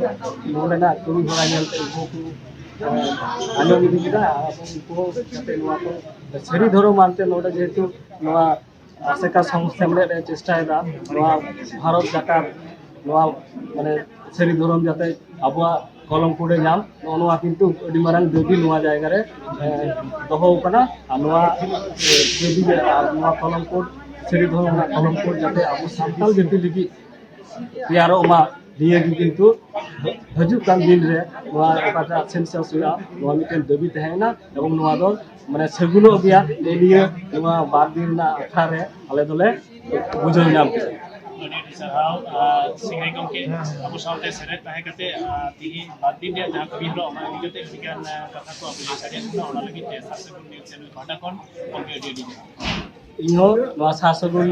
ᱱᱚᱰᱮᱱᱟᱜ ᱠᱟᱹᱢᱤ ᱦᱚᱨᱟ ᱧᱮᱞ ᱛᱮ ᱩᱱᱠᱩ ᱠᱚ ᱟᱸᱡᱚᱢ ᱤᱫᱤ ᱠᱮᱫᱟ᱾ ᱟᱨ ᱩᱱᱠᱩ ᱦᱚᱸ ᱡᱟᱛᱮ ᱱᱚᱣᱟ ᱠᱚ ᱥᱟᱹᱨᱤ ᱫᱷᱚᱨᱚᱢ ᱢᱟᱱᱛᱮ ᱱᱚᱰᱮ ᱡᱮᱦᱮᱛᱩ ᱱᱚᱣᱟ ᱟᱥᱮᱠᱟ ᱥᱚᱝ ᱥᱮᱢᱞᱮᱫ ᱮ ᱪᱮᱥᱴᱟᱭᱮᱫᱟ ᱱᱚᱣᱟ ᱵᱷᱟᱨᱚᱛ ᱡᱟᱠᱟᱛ ᱱᱚᱣᱟ ᱢᱟᱱᱮ ᱥᱟᱹᱨᱤ ᱫᱷᱚᱨᱚᱢ ᱡᱟᱛᱮ ᱟᱵᱚᱣᱟᱜ ᱠᱚᱞᱚᱢ ᱠᱳᱰ ᱮ ᱧᱟᱢ, ᱱᱚᱜᱼᱚ ᱱᱚᱣᱟ ᱠᱤᱱᱛᱩ ᱟᱹᱰᱤ ᱢᱟᱨᱟᱝ ᱫᱟᱹᱵᱤ ᱱᱚᱣᱟ ᱡᱟᱭᱜᱟ ᱨᱮ ᱫᱚᱦᱚ ᱟᱠᱟᱱᱟ᱾ ᱟᱨ ᱱᱚᱣᱟ ᱫᱟᱹᱵᱤ ᱜᱮ ᱟᱨ ᱱᱚᱣᱟ ᱠᱚᱞᱚᱢ ᱠᱳᱰ ᱥᱟᱹᱨᱤ ᱫᱷᱚᱨᱚᱢ ᱨᱮᱱᱟᱜ ᱠᱚᱞᱚᱢ ᱠᱳᱰ ᱡᱟᱛᱮ ᱟᱵᱚ ᱥᱟᱱᱛᱟᱲ ᱡᱟᱹᱛᱤ ᱞᱟᱹᱜᱤᱫ ᱛᱮᱭᱟᱨᱚᱜ ᱢᱟ᱾ ᱱᱤᱭᱟᱹ ᱜᱮ ᱠᱤᱱᱛᱩ ᱦᱤᱡᱩᱜ ᱠᱟᱱ ᱫᱤᱱ ᱨᱮ ᱱᱚᱣᱟ ᱚᱠᱟᱴᱟᱜ ᱥᱮᱱᱥᱟᱥ ᱦᱩᱭᱩᱜᱼᱟ, ᱱᱚᱣᱟ ᱢᱤᱫᱴᱮᱱ ᱫᱟᱹᱵᱤ ᱛᱟᱦᱮᱸᱭᱮᱱᱟ ᱮᱵᱚᱝ ᱱᱚᱣᱟ ᱫᱚ ᱢᱟᱱᱮ ᱥᱟᱹᱜᱩᱱᱚᱜ ᱜᱮᱭᱟ᱾ ᱱᱤᱭᱟᱹ ᱱᱚᱣᱟ ᱵᱟᱨ ᱫᱤᱱ ᱨᱮᱱᱟᱜ ᱟᱠᱷᱲᱟ ᱨᱮ ᱟᱞᱮ ᱫᱚᱞᱮ ᱵᱩᱡᱷᱟᱹᱣ ᱧᱟᱢ ᱠᱮᱫᱟ᱾ ᱟᱹᱰᱤ ᱟᱹᱰᱤ ᱥᱟᱨᱦᱟᱣ ᱥᱤᱝᱨᱟᱹᱭ ᱜᱚᱢᱠᱮ, ᱟᱵᱚ ᱥᱟᱶᱛᱮ ᱥᱮᱞᱮᱫ ᱛᱟᱦᱮᱸ ᱠᱟᱛᱮ ᱛᱤᱦᱤᱧ ᱵᱟᱨ ᱫᱤᱱ ᱨᱮᱭᱟᱜ ᱡᱟᱦᱟᱸ ᱠᱟᱹᱢᱤ ᱦᱚᱨᱟ ᱚᱱᱟ ᱤᱫᱤ ᱠᱟᱛᱮ ᱟᱹᱰᱤᱜᱟᱱ ᱠᱟᱛᱷᱟ ᱠᱚ ᱟᱵᱚ ᱞᱟᱹᱭ ᱥᱟᱰᱮᱭᱟᱫ ᱵᱚᱱᱟ᱾ ᱚᱱᱟ ᱞᱟᱹᱜᱤᱫ ᱛᱮ ᱥᱟᱨ ᱥᱟᱹᱜᱩᱱ ᱱᱤᱭᱩᱡᱽ ᱪᱮᱱᱮᱞ ᱯᱟᱦᱴᱟ ᱠᱷᱚᱱ ᱜᱚᱢᱠᱮ ᱟᱹᱰᱤ ᱟᱹᱰᱤ ᱡᱚᱦᱟᱨ᱾ ᱤᱧᱦᱚᱸ ᱱᱚᱣᱟ ᱥᱟᱨ ᱥᱟᱹᱜᱩᱱ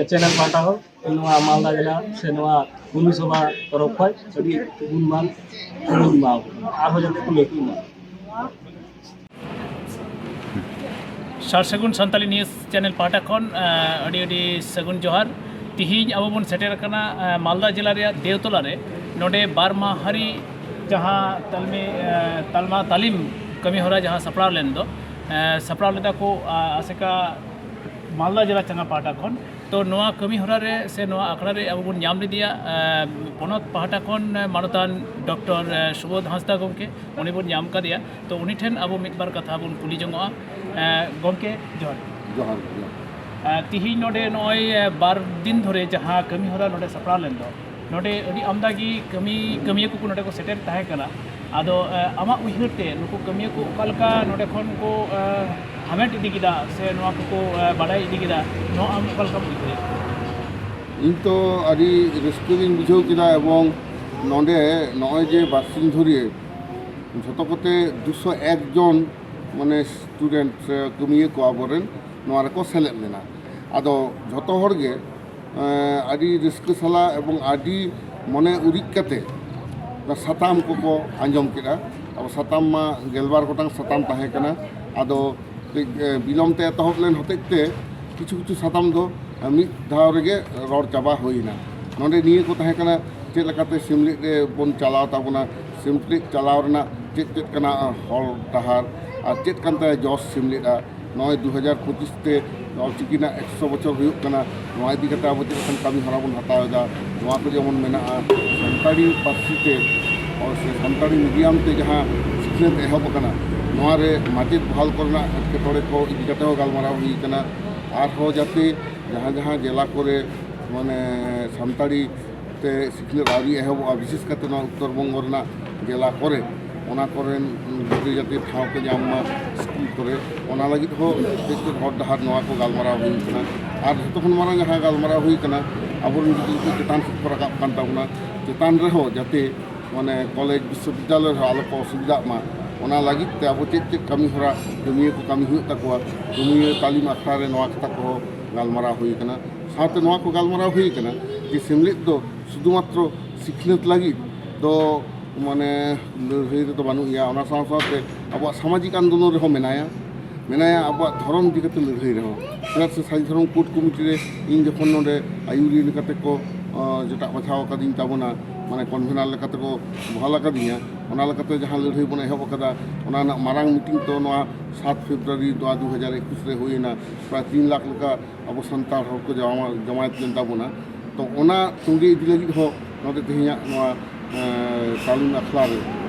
ᱪᱮᱱᱮᱞ ᱯᱟᱦᱴᱟ ᱠᱷᱚᱱ ᱱᱚᱣᱟ ᱢᱟᱞᱫᱟ ᱡᱮᱞᱟ ᱥᱮ ᱱᱚᱣᱟ ᱯᱩᱨᱱᱤᱥᱚᱵᱷᱟ ᱛᱚᱨᱚᱯ ᱠᱷᱚᱱ ᱟᱹᱰᱤ ᱜᱩᱱᱢᱟᱱ ᱥᱟᱹᱜᱩᱱ ᱮᱢᱟ ᱠᱚ ᱠᱟᱱᱟ᱾ ᱟᱨᱦᱚᱸ ᱡᱟᱛᱮ ᱠᱚ ᱞᱟᱹᱴᱩᱜ ᱢᱟ᱾ ᱥᱟᱨ ᱥᱟᱹᱜᱩᱱ ᱥᱟᱱᱛᱟᱞᱤ ᱱᱤᱭᱩᱡᱽ ᱪᱮᱱᱮᱞ ᱯᱟᱦᱴᱟ ᱠᱷᱚᱱ ᱟᱹᱰᱤ ᱟᱹᱰᱤ ᱥᱟᱹᱜᱩᱱ ᱡᱚᱦᱟᱨ᱾ ᱛᱤᱦᱤᱧ ᱟᱵᱚ ᱵᱚᱱ ᱥᱮᱴᱮᱨ ᱟᱠᱟᱱᱟ ᱢᱟᱞᱫᱟ ᱡᱮᱞᱟ ᱨᱮᱭᱟᱜ ᱫᱮᱣᱛᱚᱞᱟ ᱨᱮ᱾ ᱱᱚᱰᱮ ᱵᱟᱨ ᱢᱟᱦᱟᱨᱤ ᱡᱟᱦᱟᱸ ᱛᱟᱞᱢᱤ ᱛᱟᱞᱢᱟ ᱛᱟᱹᱞᱤᱢ ᱠᱟᱹᱢᱤ ᱦᱚᱨᱟ ᱡᱟᱦᱟᱸ ᱥᱟᱯᱲᱟᱣ ᱞᱮᱱ ᱫᱚ, ᱥᱟᱯᱲᱟᱣ ᱞᱮᱫᱟ ᱠᱚ ᱟᱥᱮᱠᱟ ᱢᱟᱞᱫᱟ ᱡᱮᱞᱟ ᱪᱟᱸᱜᱟ ᱯᱟᱦᱴᱟ ᱠᱷᱚᱱ᱾ ᱛᱚ ᱱᱚᱣᱟ ᱠᱟᱹᱢᱤ ᱦᱚᱨᱟ ᱨᱮ ᱥᱮ ᱱᱚᱣᱟ ᱟᱠᱷᱲᱟ ᱨᱮ ᱟᱵᱚ ᱵᱚᱱ ᱧᱟᱢ ᱞᱮᱫᱮᱭᱟ ᱯᱚᱱᱚᱛ ᱯᱟᱦᱴᱟ ᱠᱷᱚᱱ ᱢᱟᱱᱚᱛᱟᱱ ᱰᱚᱠᱴᱚᱨ ᱥᱩᱵᱳᱫᱷ ᱦᱟᱸᱥᱫᱟ ᱜᱚᱢᱠᱮ, ᱩᱱᱤ ᱵᱚᱱ ᱧᱟᱢ ᱠᱟᱫᱮᱭᱟ᱾ ᱛᱚ ᱩᱱᱤ ᱴᱷᱮᱱ ᱟᱵᱚ ᱢᱤᱫ ᱵᱟᱨ ᱠᱟᱛᱷᱟ ᱵᱚᱱ ᱠᱩᱞᱤ ᱡᱚᱝᱚᱜᱼᱟ᱾ ᱜᱚᱢᱠᱮ, ᱡᱚᱦᱟᱨ᱾ ᱡᱚᱦᱟᱨ ᱜᱮ᱾ ᱛᱤᱦᱤᱧ ᱱᱚᱰᱮ ᱱᱚᱜᱼᱚᱭ ᱵᱟᱨ ᱫᱤᱱ ᱫᱷᱚᱨᱮ ᱡᱟᱦᱟᱸ ᱠᱟᱹᱢᱤ ᱦᱚᱨᱟ ᱱᱚᱰᱮ ᱥᱟᱯᱲᱟᱣ ᱞᱮᱱ ᱫᱚ, ᱱᱚᱰᱮ ᱟᱹᱰᱤ ᱟᱢᱫᱟ ᱜᱮ ᱠᱟᱹᱢᱤ ᱠᱟᱹᱢᱤᱭᱟᱹ ᱠᱚᱠᱚ ᱱᱚᱰᱮ ᱠᱚ ᱥᱮᱴᱮᱨ ᱛᱟᱦᱮᱸ ᱠᱟᱱᱟ᱾ ᱟᱫᱚ ᱟᱢᱟᱜ ᱩᱭᱦᱟᱹᱨ ᱛᱮ ᱱᱩᱠᱩ ᱠᱟᱹᱢᱤᱭᱟᱹ ᱠᱚ ᱚᱠᱟ ᱞᱮᱠᱟ ᱱᱚᱰᱮ ᱠᱷᱚᱱ ᱠᱚ ᱦᱟᱢᱮᱴ ᱤᱫᱤ ᱠᱮᱫᱟ ᱥᱮ ᱱᱚᱣᱟ ᱠᱚᱠᱚ ᱵᱟᱰᱟᱭ ᱤᱫᱤ ᱠᱮᱫᱟ, ᱱᱚᱣᱟ ᱟᱢ ᱚᱠᱟ ᱞᱮᱠᱟᱢ ᱩᱭᱦᱟᱹᱨᱟ? ᱤᱧ ᱛᱚ ᱟᱹᱰᱤ ᱨᱟᱹᱥᱠᱟᱹ ᱜᱤᱧ ᱵᱩᱡᱷᱟᱹᱣ ᱠᱮᱫᱟ ᱮᱵᱚᱝ ᱱᱚᱰᱮ ᱱᱚᱜᱼᱚᱭ ᱡᱮ ᱵᱟᱨᱥᱤᱧ ᱫᱷᱚᱨᱮ ᱡᱷᱚᱛᱚ ᱠᱚᱛᱮ ᱫᱩᱥᱚ ᱮᱠ ᱡᱚᱱ ᱢᱟᱱᱮ ᱥᱴᱩᱰᱮᱱᱴ ᱥᱮ ᱠᱟᱹᱢᱤᱭᱟᱹ ᱠᱚ ᱟᱵᱚᱨᱮᱱ ᱱᱚᱣᱟ ᱨᱮᱠᱚ ᱥᱮᱞᱮᱫ ᱞᱮᱱᱟ᱾ ᱟᱫᱚ ᱡᱷᱚᱛᱚ ᱦᱚᱲ ᱜᱮ ᱟᱹᱰᱤ ᱨᱟᱹᱥᱠᱟᱹ ᱥᱟᱞᱟᱜ ᱮᱵᱚᱝ ᱟᱹᱰᱤ ᱢᱚᱱᱮ ᱩᱨᱤᱡ ᱠᱟᱛᱮ ᱚᱱᱟ ᱥᱟᱛᱟᱢ ᱠᱚᱠᱚ ᱟᱸᱡᱚᱢ ᱠᱮᱫᱟ᱾ ᱟᱵᱚ ᱥᱟᱛᱟᱢ ᱢᱟ ᱜᱮᱞᱵᱟᱨ ᱜᱚᱴᱟᱝ ᱥᱟᱛᱟᱢ ᱛᱟᱦᱮᱸ ᱠᱟᱱᱟ᱾ ᱟᱫᱚ ᱠᱟᱹᱡ ᱵᱤᱞᱚᱢ ᱛᱮ ᱮᱛᱚᱦᱚᱵ ᱞᱮᱱ ᱦᱚᱛᱮᱡ ᱛᱮ ᱠᱤᱪᱷᱩ ᱠᱤᱪᱷᱩ ᱥᱟᱛᱟᱢ ᱫᱚ ᱢᱤᱫ ᱫᱷᱟᱣ ᱨᱮᱜᱮ ᱨᱚᱲ ᱪᱟᱵᱟ ᱦᱩᱭᱱᱟ᱾ ᱱᱚᱰᱮ ᱱᱤᱭᱟᱹ ᱠᱚ ᱛᱟᱦᱮᱸ ᱠᱟᱱᱟ, ᱪᱮᱫ ᱞᱮᱠᱟᱛᱮ ᱥᱤᱢᱞᱮᱫ ᱨᱮ ᱵᱚᱱ ᱪᱟᱞᱟᱣ ᱛᱟᱵᱚᱱᱟ, ᱥᱤᱢᱞᱮᱫ ᱪᱟᱞᱟᱣ ᱨᱮᱱᱟᱜ ᱪᱮᱫ ᱪᱮᱫ ᱠᱟᱱᱟ ᱦᱚᱨ ᱰᱟᱦᱟᱨ, ᱟᱨ ᱪᱮᱫ ᱠᱟᱱ ᱛᱟᱭᱟ ᱡᱚᱥ ᱥᱤᱢᱞᱮᱫᱼᱟ᱾ ᱱᱚᱜᱼᱚᱭ ᱫᱩ ᱦᱟᱡᱟᱨ ᱯᱚᱸᱪᱤᱥ ᱛᱮ ᱚᱞᱪᱤᱠᱤ ᱨᱮᱱᱟᱜ ᱮᱠᱥᱚ ᱵᱚᱪᱷᱚᱨ ᱦᱩᱭᱩᱜ ᱠᱟᱱᱟ᱾ ᱱᱚᱣᱟ ᱤᱫᱤ ᱠᱟᱛᱮ ᱟᱵᱚ ᱪᱮᱫ ᱞᱮᱠᱟᱱ ᱠᱟᱹᱢᱤ ᱦᱚᱨᱟ ᱵᱚᱱ ᱦᱟᱛᱟᱣ ᱮᱫᱟ, ᱱᱚᱣᱟ ᱠᱚ ᱡᱮᱢᱚᱱ ᱢᱮᱱᱟᱜᱼᱟ, ᱥᱟᱱᱛᱟᱲᱤ ᱯᱟᱹᱨᱥᱤ ᱛᱮ ᱥᱮ ᱥᱟᱱᱛᱟᱲᱤ ᱢᱤᱰᱤᱭᱟᱢ ᱛᱮ ᱡᱟᱦᱟᱸ ᱥᱤᱠᱷᱱᱟᱹᱛ ᱮᱦᱚᱵ ᱟᱠᱟᱱᱟ, ᱱᱚᱣᱟ ᱨᱮ ᱢᱟᱪᱮᱫ ᱵᱚᱦᱟᱞ ᱠᱚᱨᱮᱱᱟᱜ ᱮᱴᱠᱮᱴᱚᱬᱮ ᱠᱚ ᱤᱫᱤ ᱠᱟᱛᱮ ᱦᱚᱸ ᱜᱟᱞᱢᱟᱨᱟᱣ ᱦᱩᱭ ᱟᱠᱟᱱᱟ᱾ ᱟᱨᱦᱚᱸ ᱡᱟᱛᱮ ᱡᱟᱦᱟᱸ ᱡᱟᱦᱟᱸ ᱡᱮᱞᱟ ᱠᱚᱨᱮ ᱢᱟᱱᱮ ᱥᱟᱱᱛᱟᱲᱤ ᱛᱮ ᱥᱤᱠᱷᱱᱟᱹᱛ ᱟᱹᱣᱨᱤ ᱮᱦᱚᱵᱚᱜᱼᱟ, ᱵᱤᱥᱮᱥ ᱠᱟᱛᱮ ᱱᱚᱣᱟ ᱩᱛᱛᱚᱨ ᱵᱚᱝᱜᱚ ᱨᱮᱱᱟᱜ ᱡᱮᱞᱟ ᱠᱚᱨᱮ, ᱚᱱᱟ ᱠᱚᱨᱮᱱ ᱜᱤᱫᱽᱨᱟᱹ ᱡᱟᱛᱮ ᱴᱷᱟᱶ ᱠᱚ ᱧᱟᱢ ᱢᱟ ᱥᱠᱩᱞ ᱠᱚᱨᱮ, ᱚᱱᱟ ᱞᱟᱹᱜᱤᱫ ᱦᱚᱸ ᱪᱮᱫ ᱪᱮᱫ ᱦᱚᱨ ᱰᱟᱦᱟᱨ, ᱱᱚᱣᱟ ᱠᱚ ᱜᱟᱞᱢᱟᱨᱟᱣ ᱦᱩᱭ ᱠᱟᱱᱟ᱾ ᱟᱨ ᱡᱷᱚᱛᱚ ᱠᱷᱚᱱ ᱢᱟᱨᱟᱝ ᱡᱟᱦᱟᱸ ᱜᱟᱞᱢᱟᱨᱟᱣ ᱦᱩᱭ ᱠᱟᱱᱟ, ᱟᱵᱚᱨᱮᱱ ᱜᱤᱫᱽᱨᱟᱹ ᱠᱚ ᱪᱮᱛᱟᱱ ᱥᱮᱫ ᱠᱚ ᱨᱟᱠᱟᱵ ᱠᱟᱱ ᱛᱟᱵᱚᱱᱟ, ᱪᱮᱛᱟᱱ ᱨᱮᱦᱚᱸ ᱡᱟᱛᱮ ᱢᱟᱱᱮ ᱠᱚᱞᱮᱡᱽ ᱵᱤᱥᱥᱚᱵᱤᱫᱽᱫᱟᱞᱚᱭ ᱨᱮᱦᱚᱸ ᱟᱞᱚ ᱠᱚ ᱚᱥᱩᱵᱤᱫᱷᱟᱜ ᱢᱟ, ᱚᱱᱟ ᱞᱟᱹᱜᱤᱫ ᱛᱮ ᱟᱵᱚ ᱪᱮᱫ ᱪᱮᱫ ᱠᱟᱹᱢᱤ ᱦᱚᱨᱟ ᱠᱟᱹᱢᱤᱭᱟᱹ ᱠᱚ ᱠᱟᱹᱢᱤ ᱦᱩᱭᱩᱜ ᱛᱟᱠᱚᱣᱟ, ᱠᱟᱹᱢᱤᱭᱟᱹ ᱛᱟᱹᱞᱤᱢ ᱟᱠᱷᱲᱟ ᱨᱮ ᱱᱚᱣᱟ ᱠᱟᱛᱷᱟ ᱠᱚᱦᱚᱸ ᱜᱟᱞᱢᱟᱨᱟᱣ ᱦᱩᱭ ᱠᱟᱱᱟ᱾ ᱥᱟᱶᱛᱮ ᱱᱚᱣᱟ ᱠᱚ ᱜᱟᱞᱢᱟᱨᱟᱣ ᱦᱩᱭ ᱠᱟᱱᱟ ᱡᱮ ᱥᱮᱢᱞᱮᱫ ᱫᱚ ᱥᱩᱫᱷᱩ ᱢᱟᱛᱨᱚ ᱥᱤᱠᱷᱱᱟᱹᱛ ᱞᱟᱹᱜᱤᱫ ᱫᱚ ᱢᱟᱱᱮ ᱞᱟᱹᱲᱦᱟᱹᱭ ᱨᱮᱫᱚ ᱵᱟᱹᱱᱩᱜ ᱮᱭᱟ, ᱚᱱᱟ ᱥᱟᱶ ᱥᱟᱶᱛᱮ ᱟᱵᱚᱣᱟᱜ ᱥᱟᱢᱟᱡᱤᱠ ᱟᱱᱫᱳᱞᱚᱱ ᱨᱮᱦᱚᱸ ᱢᱮᱱᱟᱭᱟ, ᱢᱮᱱᱟᱭᱟ ᱟᱵᱚᱣᱟᱜ ᱫᱷᱚᱨᱚᱢ ᱤᱫᱤ ᱠᱟᱛᱮ ᱞᱟᱹᱲᱦᱟᱹᱭ ᱨᱮᱦᱚᱸ᱾ ᱪᱮᱫᱟᱜ ᱥᱮ ᱥᱟᱹᱨᱤ ᱫᱷᱚᱨᱚᱢ ᱠᱳᱰ ᱠᱚᱢᱤᱴᱤ ᱨᱮ ᱤᱧ ᱡᱚᱠᱷᱚᱱ ᱱᱚᱰᱮ ᱟᱹᱭᱩᱨᱤᱭᱟᱹ ᱞᱮᱠᱟᱛᱮ ᱠᱚ ᱟᱸ, ᱡᱚᱴᱟᱜ ᱵᱟᱪᱷᱟᱣ ᱟᱠᱟᱫᱤᱧ ᱛᱟᱵᱚᱱᱟ, ᱢᱟᱱᱮ ᱠᱚᱱᱵᱷᱮᱱᱟᱨ ᱞᱮᱠᱟᱛᱮ ᱠᱚ ᱵᱚᱦᱟᱞ ᱟᱠᱟᱫᱤᱧᱟ, ᱚᱱᱟ ᱞᱮᱠᱟᱛᱮ ᱡᱟᱦᱟᱸ ᱞᱟᱹᱲᱦᱟᱹᱭ ᱵᱚᱱ ᱮᱦᱚᱵ ᱟᱠᱟᱫᱟ, ᱚᱱᱟ ᱨᱮᱱᱟᱜ ᱢᱟᱨᱟᱝ ᱢᱤᱴᱤᱝ ᱫᱚ ᱱᱚᱣᱟ ᱥᱟᱛ ᱯᱷᱮᱵᱽᱨᱩᱣᱟᱨᱤ ᱱᱚᱣᱟ ᱫᱩ ᱦᱟᱡᱟᱨ ᱮᱠᱩᱥ ᱨᱮ ᱦᱩᱭᱮᱱᱟ᱾ ᱯᱨᱟᱭ ᱛᱤᱱ ᱞᱟᱠᱷ ᱞᱮᱠᱟ ᱟᱵᱚ ᱥᱟᱱᱛᱟᱲ ᱦᱚᱲ ᱠᱚ ᱡᱟᱢᱟ-, ᱡᱟᱢᱟᱭᱮᱛ ᱞᱮᱱ ᱛᱟᱵᱚᱱᱟ᱾ ᱛᱚ ᱚᱱᱟ ᱛᱚᱸᱜᱮ ᱤᱫᱤ ᱞᱟᱹᱜᱤᱫ ᱦᱚᱸ ᱱᱚᱰᱮ ᱛᱮᱦᱮᱧᱟᱜ ᱱᱚᱣᱟ, ᱮᱸ, ᱛᱟᱹᱞᱤᱢ ᱟᱠᱷᱲᱟ ᱨᱮ,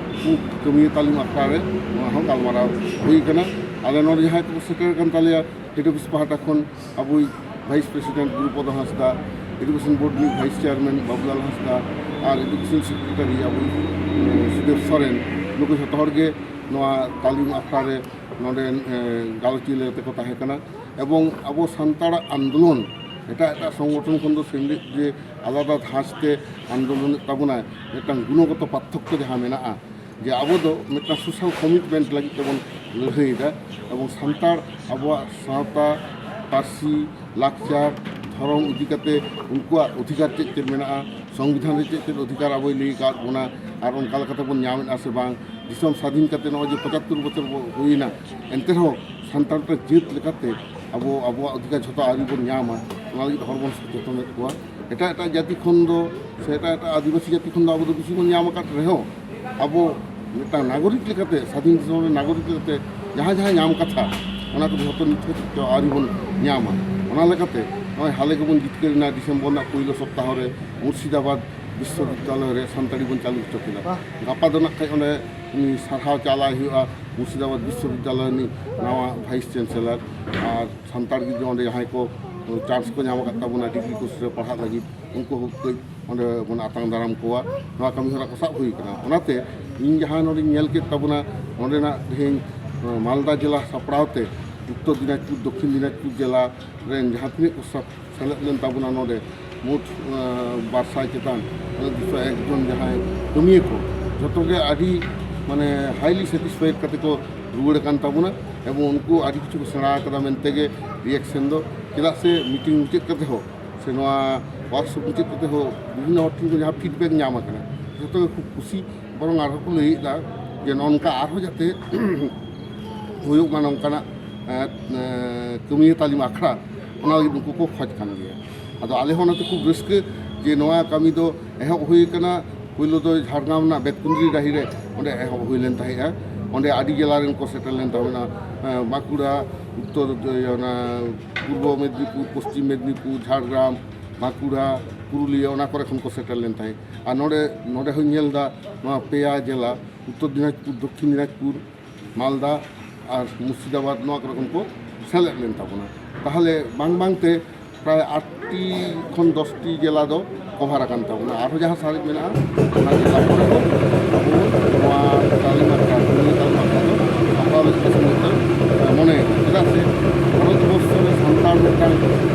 ᱩᱱᱠᱩ ᱠᱟᱹᱢᱤᱭᱟᱹ ᱛᱟᱹᱞᱤᱢ ᱟᱠᱷᱲᱟ ᱨᱮ ᱱᱚᱣᱟ ᱦᱚᱸ ᱜᱟᱞᱢᱟᱨᱟᱣ ᱦᱩᱭ ᱟᱠᱟᱱᱟ᱾ ᱟᱞᱮ ᱱᱚᱰᱮ ᱡᱟᱦᱟᱸᱭ ᱠᱚᱠᱚ ᱥᱮᱴᱮᱨ ᱟᱠᱟᱱ ᱛᱟᱞᱮᱭᱟ, ᱦᱮᱰ ᱚᱯᱷᱤᱥ ᱯᱟᱦᱴᱟ ᱠᱷᱚᱱ ᱟᱵᱚᱭᱤᱡ ᱵᱷᱟᱭᱤᱥ ᱯᱨᱮᱥᱤᱰᱮᱱᱴ ᱜᱩᱨᱩᱯᱚᱫᱚ ᱦᱟᱸᱥᱫᱟ, ᱮᱰᱩᱠᱮᱥᱚᱱ ᱵᱳᱨᱰ ᱨᱤᱱᱤᱡ ᱵᱷᱟᱭᱤᱥ ᱪᱮᱭᱟᱨᱢᱮᱱ ᱵᱟᱵᱩᱞᱟᱞ ᱦᱟᱸᱥᱫᱟ, ᱟᱨ ᱮᱰᱩᱠᱮᱥᱚᱱ ᱥᱮᱠᱨᱮᱴᱟᱨᱤ ᱟᱵᱚᱭᱤᱡ, ᱩᱸ, ᱥᱩᱫᱮᱵ ᱥᱚᱨᱮᱱ, ᱱᱩᱠᱩ ᱡᱷᱚᱛᱚ ᱦᱚᱲ ᱜᱮ ᱱᱚᱣᱟ ᱛᱟᱹᱞᱤᱢ ᱟᱠᱷᱲᱟ ᱨᱮ ᱱᱚᱰᱮ, ᱮᱸ, ᱜᱟᱞᱚᱪᱤᱭᱟᱹ ᱞᱮᱠᱟᱛᱮ ᱠᱚ ᱛᱟᱦᱮᱸ ᱠᱟᱱᱟ᱾ ᱮᱵᱚᱝ ᱟᱵᱚ ᱥᱟᱱᱛᱟᱲᱟᱜ ᱟᱱᱫᱳᱞᱚᱱ ᱮᱴᱟᱜ ᱮᱴᱟᱜ ᱥᱚᱝᱜᱚᱴᱷᱚᱱ ᱠᱷᱚᱱ ᱫᱚ ᱥᱮᱢᱞᱮᱫ ᱡᱮ ᱟᱞᱟᱫᱟ ᱫᱷᱟᱸᱪ ᱛᱮ ᱟᱱᱫᱳᱞᱚᱱᱮᱫ ᱛᱟᱵᱚᱱᱟᱭ, ᱢᱤᱫᱴᱟᱝ ᱜᱩᱱᱚᱜᱚᱛᱚ ᱯᱟᱨᱛᱷᱚᱠᱠᱚ ᱡᱟᱦᱟᱸ ᱢᱮᱱᱟᱜᱼᱟ, ᱡᱮ ᱟᱵᱚ ᱫᱚ ᱢᱤᱫᱴᱟᱝ ᱥᱳᱥᱟᱞ ᱠᱚᱢᱤᱴᱢᱮᱱᱴ ᱞᱟᱹᱜᱤᱫ ᱛᱮᱵᱚᱱ ᱞᱟᱹᱲᱦᱟᱹᱭᱮᱫᱟ᱾ ᱮᱵᱚᱝ ᱥᱟᱱᱛᱟᱲ ᱟᱵᱚᱣᱟᱜ ᱥᱟᱶᱛᱟ, ᱯᱟᱹᱨᱥᱤ, ᱞᱟᱠᱪᱟᱨ, ᱫᱷᱚᱨᱚᱢ ᱤᱫᱤ ᱠᱟᱛᱮ ᱩᱱᱠᱩᱣᱟᱜ ᱚᱫᱷᱤᱠᱟᱨ ᱪᱮᱫ ᱪᱮᱫ ᱢᱮᱱᱟᱜᱼᱟ, ᱥᱚᱝᱵᱤᱫᱷᱟᱱ ᱨᱮ ᱪᱮᱫ ᱪᱮᱫ ᱚᱫᱷᱤᱠᱟᱨ ᱟᱵᱚᱭ ᱞᱟᱹᱭ ᱟᱠᱟᱫ ᱵᱚᱱᱟ, ᱟᱨ ᱚᱱᱠᱟ ᱞᱮᱠᱟᱛᱮ ᱵᱚᱱ ᱧᱟᱢᱮᱫᱼᱟ ᱥᱮ ᱵᱟᱝ, ᱫᱤᱥᱚᱢ ᱥᱟᱹᱫᱷᱤᱱ ᱠᱟᱛᱮ ᱱᱚᱜᱼᱚᱭ ᱡᱮ ᱯᱚᱸᱪᱟᱛᱛᱳᱨ ᱵᱚᱪᱷᱚᱨ ᱵᱚ ᱦᱩᱭᱮᱱᱟ, ᱮᱱᱛᱮ ᱨᱮᱦᱚᱸ ᱥᱟᱱᱛᱟᱲ ᱡᱟᱹᱛ ᱞᱮᱠᱟᱛᱮ ᱟᱵᱚ ᱟᱵᱚᱣᱟᱜ ᱚᱫᱷᱤᱠᱟᱨ ᱡᱷᱚᱛᱚ ᱟᱹᱣᱨᱤ ᱵᱚᱱ ᱧᱟᱢᱟ, ᱚᱱᱟ ᱞᱟᱹᱜᱤᱫ ᱦᱚᱲ ᱵᱚᱱ ᱥᱚᱪᱮᱛᱚᱱᱮᱫ ᱠᱚᱣᱟ᱾ ᱮᱴᱟᱜ ᱮᱴᱟᱜ ᱡᱟᱹᱛᱤ ᱠᱷᱚᱱ ᱫᱚ ᱥᱮ ᱮᱴᱟᱜ ᱮᱴᱟᱜ ᱟᱹᱫᱤᱵᱟᱹᱥᱤ ᱡᱟᱹᱛᱤ ᱠᱷᱚᱱ ᱫᱚ ᱟᱵᱚ ᱫᱚ ᱵᱮᱥᱤ ᱵᱚᱱ ᱧᱟᱢ ᱟᱠᱟᱫ ᱨᱮᱦᱚᱸ, ᱟᱵᱚ ᱢᱤᱫᱴᱟᱝ ᱱᱟᱜᱚᱨᱤᱠ ᱞᱮᱠᱟᱛᱮ, ᱥᱟᱫᱷᱤᱱ ᱫᱤᱥᱚᱢ ᱨᱮᱱ ᱱᱟᱜᱚᱨᱤᱠ ᱞᱮᱠᱟᱛᱮ ᱡᱟᱦᱟᱸ ᱡᱟᱦᱟᱸ ᱧᱟᱢ ᱠᱟᱛᱷᱟ, ᱚᱱᱟ ᱠᱚᱫᱚ ᱡᱷᱚᱛᱚ ᱱᱤᱛ ᱦᱟᱹᱵᱤᱡ ᱛᱮ ᱟᱹᱣᱨᱤ ᱵᱚᱱ ᱧᱟᱢᱟ᱾ ᱚᱱᱟ ᱞᱮᱠᱟᱛᱮ ᱱᱚᱜᱼᱚᱭ ᱦᱟᱞᱮ ᱜᱮᱵᱚᱱ ᱡᱤᱛᱠᱟᱹᱨ ᱮᱱᱟ ᱰᱤᱥᱮᱢᱵᱚᱨ ᱨᱮᱱᱟᱜ ᱯᱳᱭᱞᱳ ᱥᱚᱯᱛᱟᱦᱚ ᱨᱮ ᱢᱩᱨᱥᱤᱫᱟᱵᱟᱫᱽ ᱵᱤᱥᱥᱚᱵᱤᱫᱽᱫᱟᱞᱚᱭ ᱨᱮ ᱥᱟᱱᱛᱟᱲᱤ ᱵᱚᱱ ᱪᱟᱹᱞᱩ ᱦᱚᱪᱚ ᱠᱮᱫᱟ᱾ ᱜᱟᱯᱟ ᱫᱚ ᱱᱟᱜ ᱠᱷᱟᱡ ᱚᱸᱰᱮ ᱩᱱᱤ ᱥᱟᱨᱦᱟᱣ ᱪᱟᱞᱟᱜ ᱦᱩᱭᱩᱜᱼᱟ ᱢᱩᱨᱥᱤᱫᱟᱵᱟᱫᱽ ᱵᱤᱥᱥᱚᱵᱤᱫᱽᱫᱟᱞᱚᱭ ᱨᱤᱱᱤᱡ ᱱᱟᱣᱟ ᱵᱷᱟᱭᱤᱥ ᱪᱟᱱᱥᱮᱞᱟᱨ᱾ ᱟᱨ ᱥᱟᱱᱛᱟᱲ ᱜᱤᱫᱽᱨᱟᱹ ᱚᱸᱰᱮ ᱡᱟᱦᱟᱸᱭ ᱠᱚ ᱪᱟᱱᱥ ᱠᱚ ᱧᱟᱢ ᱟᱠᱟᱫ ᱛᱟᱵᱚᱱᱟ ᱰᱤᱜᱽᱨᱤ ᱠᱳᱨᱥ ᱨᱮ ᱯᱟᱲᱦᱟᱜ ᱞᱟᱹᱜᱤᱫ, ᱩᱱᱠᱩ ᱦᱚᱸ ᱠᱟᱹᱡ ᱚᱸᱰᱮ ᱵᱚᱱ ᱟᱛᱟᱝ ᱫᱟᱨᱟᱢ ᱠᱚᱣᱟ᱾ ᱱᱚᱣᱟ ᱠᱟᱹᱢᱤ ᱦᱚᱨᱟ ᱠᱚ ᱥᱟᱵ ᱦᱩᱭ ᱠᱟᱱᱟ᱾ ᱚᱱᱟᱛᱮ ᱤᱧ ᱡᱟᱦᱟᱸ ᱱᱚᱰᱮᱧ ᱧᱮᱞ ᱠᱮᱫ ᱛᱟᱵᱚᱱᱟ, ᱱᱚᱰᱮᱱᱟᱜ ᱛᱮᱦᱮᱧ ᱢᱟᱞᱫᱟ ᱡᱮᱞᱟ ᱥᱟᱯᱲᱟᱣ ᱛᱮ ᱩᱛᱛᱚᱨ ᱫᱤᱱᱟᱡᱽᱯᱩᱨ, ᱫᱚᱠᱠᱷᱤᱱ ᱫᱤᱱᱟᱡᱽᱯᱩᱨ ᱡᱮᱞᱟ ᱨᱮᱱ ᱡᱟᱦᱟᱸ ᱛᱤᱱᱟᱹᱜ ᱠᱚ ᱥᱟᱵ ᱥᱮᱞᱮᱫ ᱞᱮᱱ ᱛᱟᱵᱚᱱᱟ ᱱᱚᱰᱮ, ᱢᱳᱴ ᱵᱟᱨ ᱥᱟᱭ ᱪᱮᱛᱟᱱ ᱫᱩᱥᱚ ᱮᱠ ᱡᱚᱱ ᱡᱟᱦᱟᱸᱭ ᱠᱟᱹᱢᱤᱭᱟᱹ ᱠᱚ, ᱡᱚᱛᱚ ᱜᱮ ᱟᱹᱰᱤ ᱢᱟᱱᱮ ᱦᱟᱭᱞᱤ ᱥᱮᱴᱤᱥᱯᱷᱟᱭᱮᱰ ᱠᱟᱛᱮ ᱠᱚ ᱨᱩᱣᱟᱹᱲ ᱟᱠᱟᱱ ᱛᱟᱵᱚᱱᱟ᱾ ᱮᱵᱚᱝ ᱩᱱᱠᱩ ᱟᱹᱰᱤ ᱠᱤᱪᱷᱩ ᱠᱚ ᱥᱮᱬᱟ ᱟᱠᱟᱫᱟ ᱢᱮᱱᱛᱮ ᱜᱮ ᱨᱤᱭᱮᱠᱥᱮᱱ ᱫᱚ᱾ ᱪᱮᱫᱟᱜ ᱥᱮ ᱢᱤᱴᱤᱝ ᱢᱩᱪᱟᱹᱫ ᱠᱟᱛᱮ ᱦᱚᱸ ᱥᱮ ᱱᱚᱣᱟ ᱣᱟᱨᱠᱥᱚᱯ ᱢᱩᱪᱟᱹᱫ ᱠᱟᱛᱮ ᱦᱚᱸ ᱵᱤᱵᱷᱤᱱᱱᱚ ᱦᱚᱲ ᱴᱷᱮᱱ ᱠᱷᱚᱱ ᱡᱟᱦᱟᱸ ᱯᱷᱤᱰᱵᱮᱠ ᱧᱟᱢ ᱟᱠᱟᱱᱟ, ᱡᱚᱛᱚ ᱜᱮ ᱠᱷᱩᱵ ᱠᱩᱥᱤ᱾ ᱵᱚᱨᱚᱝ ᱟᱨᱦᱚᱸ ᱠᱚ ᱞᱟᱹᱭᱮᱫᱟ ᱡᱮ ᱱᱚᱜᱼᱚ ᱱᱚᱝᱠᱟ ᱟᱨᱦᱚᱸ ᱡᱟᱛᱮ ᱦᱩᱭᱩᱜ ᱢᱟ ᱱᱚᱝᱠᱟᱱᱟᱜ, ᱮᱸ, ᱮᱸ, ᱠᱟᱹᱢᱤᱭᱟᱹ ᱛᱟᱹᱞᱤᱢ ᱟᱠᱷᱲᱟ, ᱚᱱᱟ ᱞᱟᱹᱜᱤᱫ ᱩᱱᱠᱩ ᱠᱚ ᱠᱷᱚᱡᱽ ᱠᱟᱱ ᱜᱮᱭᱟ᱾ ᱟᱫᱚ ᱟᱞᱮ ᱦᱚᱸ ᱚᱱᱟᱛᱮ ᱠᱷᱩᱵ ᱨᱟᱹᱥᱠᱟᱹ ᱡᱮ ᱱᱚᱣᱟ ᱠᱟᱹᱢᱤ ᱫᱚ ᱮᱦᱚᱵ ᱦᱩᱭ ᱟᱠᱟᱱᱟ᱾ ᱯᱳᱭᱞᱳ ᱫᱚ ᱡᱷᱟᱲᱜᱨᱟᱢ ᱨᱮᱱᱟᱜ ᱵᱮᱛᱠᱩᱸᱫᱽᱨᱤ ᱰᱟᱹᱦᱤ ᱨᱮ ᱚᱸᱰᱮ ᱮᱦᱚᱵ ᱦᱩᱭ ᱞᱮᱱ ᱛᱟᱦᱮᱸᱫᱼᱟ᱾ ᱚᱸᱰᱮ ᱟᱹᱰᱤ ᱡᱮᱞᱟ ᱨᱮᱱ ᱠᱚ ᱥᱮᱴᱮᱨ ᱞᱮᱱ ᱛᱟᱵᱚᱱᱟ, ᱮᱸ, ᱵᱟᱸᱠᱩᱲᱟ, ᱩᱛᱛᱚᱨ, ᱚᱱᱟ ᱯᱩᱨᱵᱚ ᱢᱮᱫᱽᱱᱤᱯᱩᱨ, ᱯᱚᱥᱪᱤᱢ ᱢᱮᱫᱽᱱᱤᱯᱩᱨ, ᱡᱷᱟᱲᱜᱨᱟᱢ, ᱵᱟᱸᱠᱩᱲᱟ, ᱯᱩᱨᱩᱞᱤᱭᱟᱹ, ᱚᱱᱟ ᱠᱚᱨᱮ ᱠᱷᱚᱱ ᱠᱚ ᱥᱮᱴᱮᱨ ᱞᱮᱱ ᱛᱟᱦᱮᱸᱫ᱾ ᱟᱨ ᱱᱚᱰᱮ, ᱱᱚᱰᱮ ᱦᱚᱸᱧ ᱧᱮᱞ ᱮᱫᱟ ᱱᱚᱣᱟ ᱯᱮᱭᱟ ᱡᱮᱞᱟ, ᱩᱛᱛᱚᱨ ᱫᱤᱱᱟᱡᱽᱯᱩᱨ, ᱫᱚᱠᱠᱷᱤᱱ ᱫᱤᱱᱟᱡᱽᱯᱩᱨ, ᱢᱟᱞᱫᱟ ᱟᱨ ᱢᱩᱨᱥᱤᱫᱟᱵᱟᱫᱽ, ᱱᱚᱣᱟ ᱠᱚᱨᱮ ᱠᱷᱚᱱ ᱠᱚ ᱥᱮᱞᱮᱫ ᱞᱮᱱ ᱛᱟᱵᱚᱱᱟ᱾ ᱛᱟᱦᱚᱞᱮ ᱵᱟᱝ ᱵᱟᱝᱛᱮ ᱯᱨᱟᱭ ᱟᱴ ᱴᱤ ᱠᱷᱚᱱ ᱫᱚᱥ ᱴᱤ ᱡᱮᱞᱟ ᱫᱚ ᱠᱚᱵᱷᱟᱨ ᱟᱠᱟᱱ ᱛᱟᱵᱚᱱᱟ᱾ ᱟᱨᱦᱚᱸ ᱡᱟᱦᱟᱸ ᱥᱟᱨᱮᱡ ᱢᱮᱱᱟᱜᱼᱟ, ᱚᱱᱟ ᱡᱮᱞᱟ ᱠᱚᱨᱮ ᱦᱚᱸ ᱟᱵᱚ ᱱᱚᱣᱟ ᱛᱟᱹᱞᱤᱢ ᱟᱠᱷᱲᱟ, ᱱᱤᱭᱟᱹ ᱛᱟᱹᱞᱤᱢ ᱟᱠᱷᱲᱟ ᱫᱚ ᱥᱟᱯᱲᱟᱣ ᱞᱟᱹᱜᱤᱫ ᱛᱮ ᱢᱤᱫᱴᱟᱝ ᱢᱚᱱᱮ᱾ ᱪᱮᱫᱟᱜ ᱥᱮ ᱵᱷᱟᱨᱚᱛ ᱵᱚᱨᱥᱚ ᱨᱮ ᱥᱟᱱᱛᱟᱲ ᱢᱤᱫᱴᱟᱝ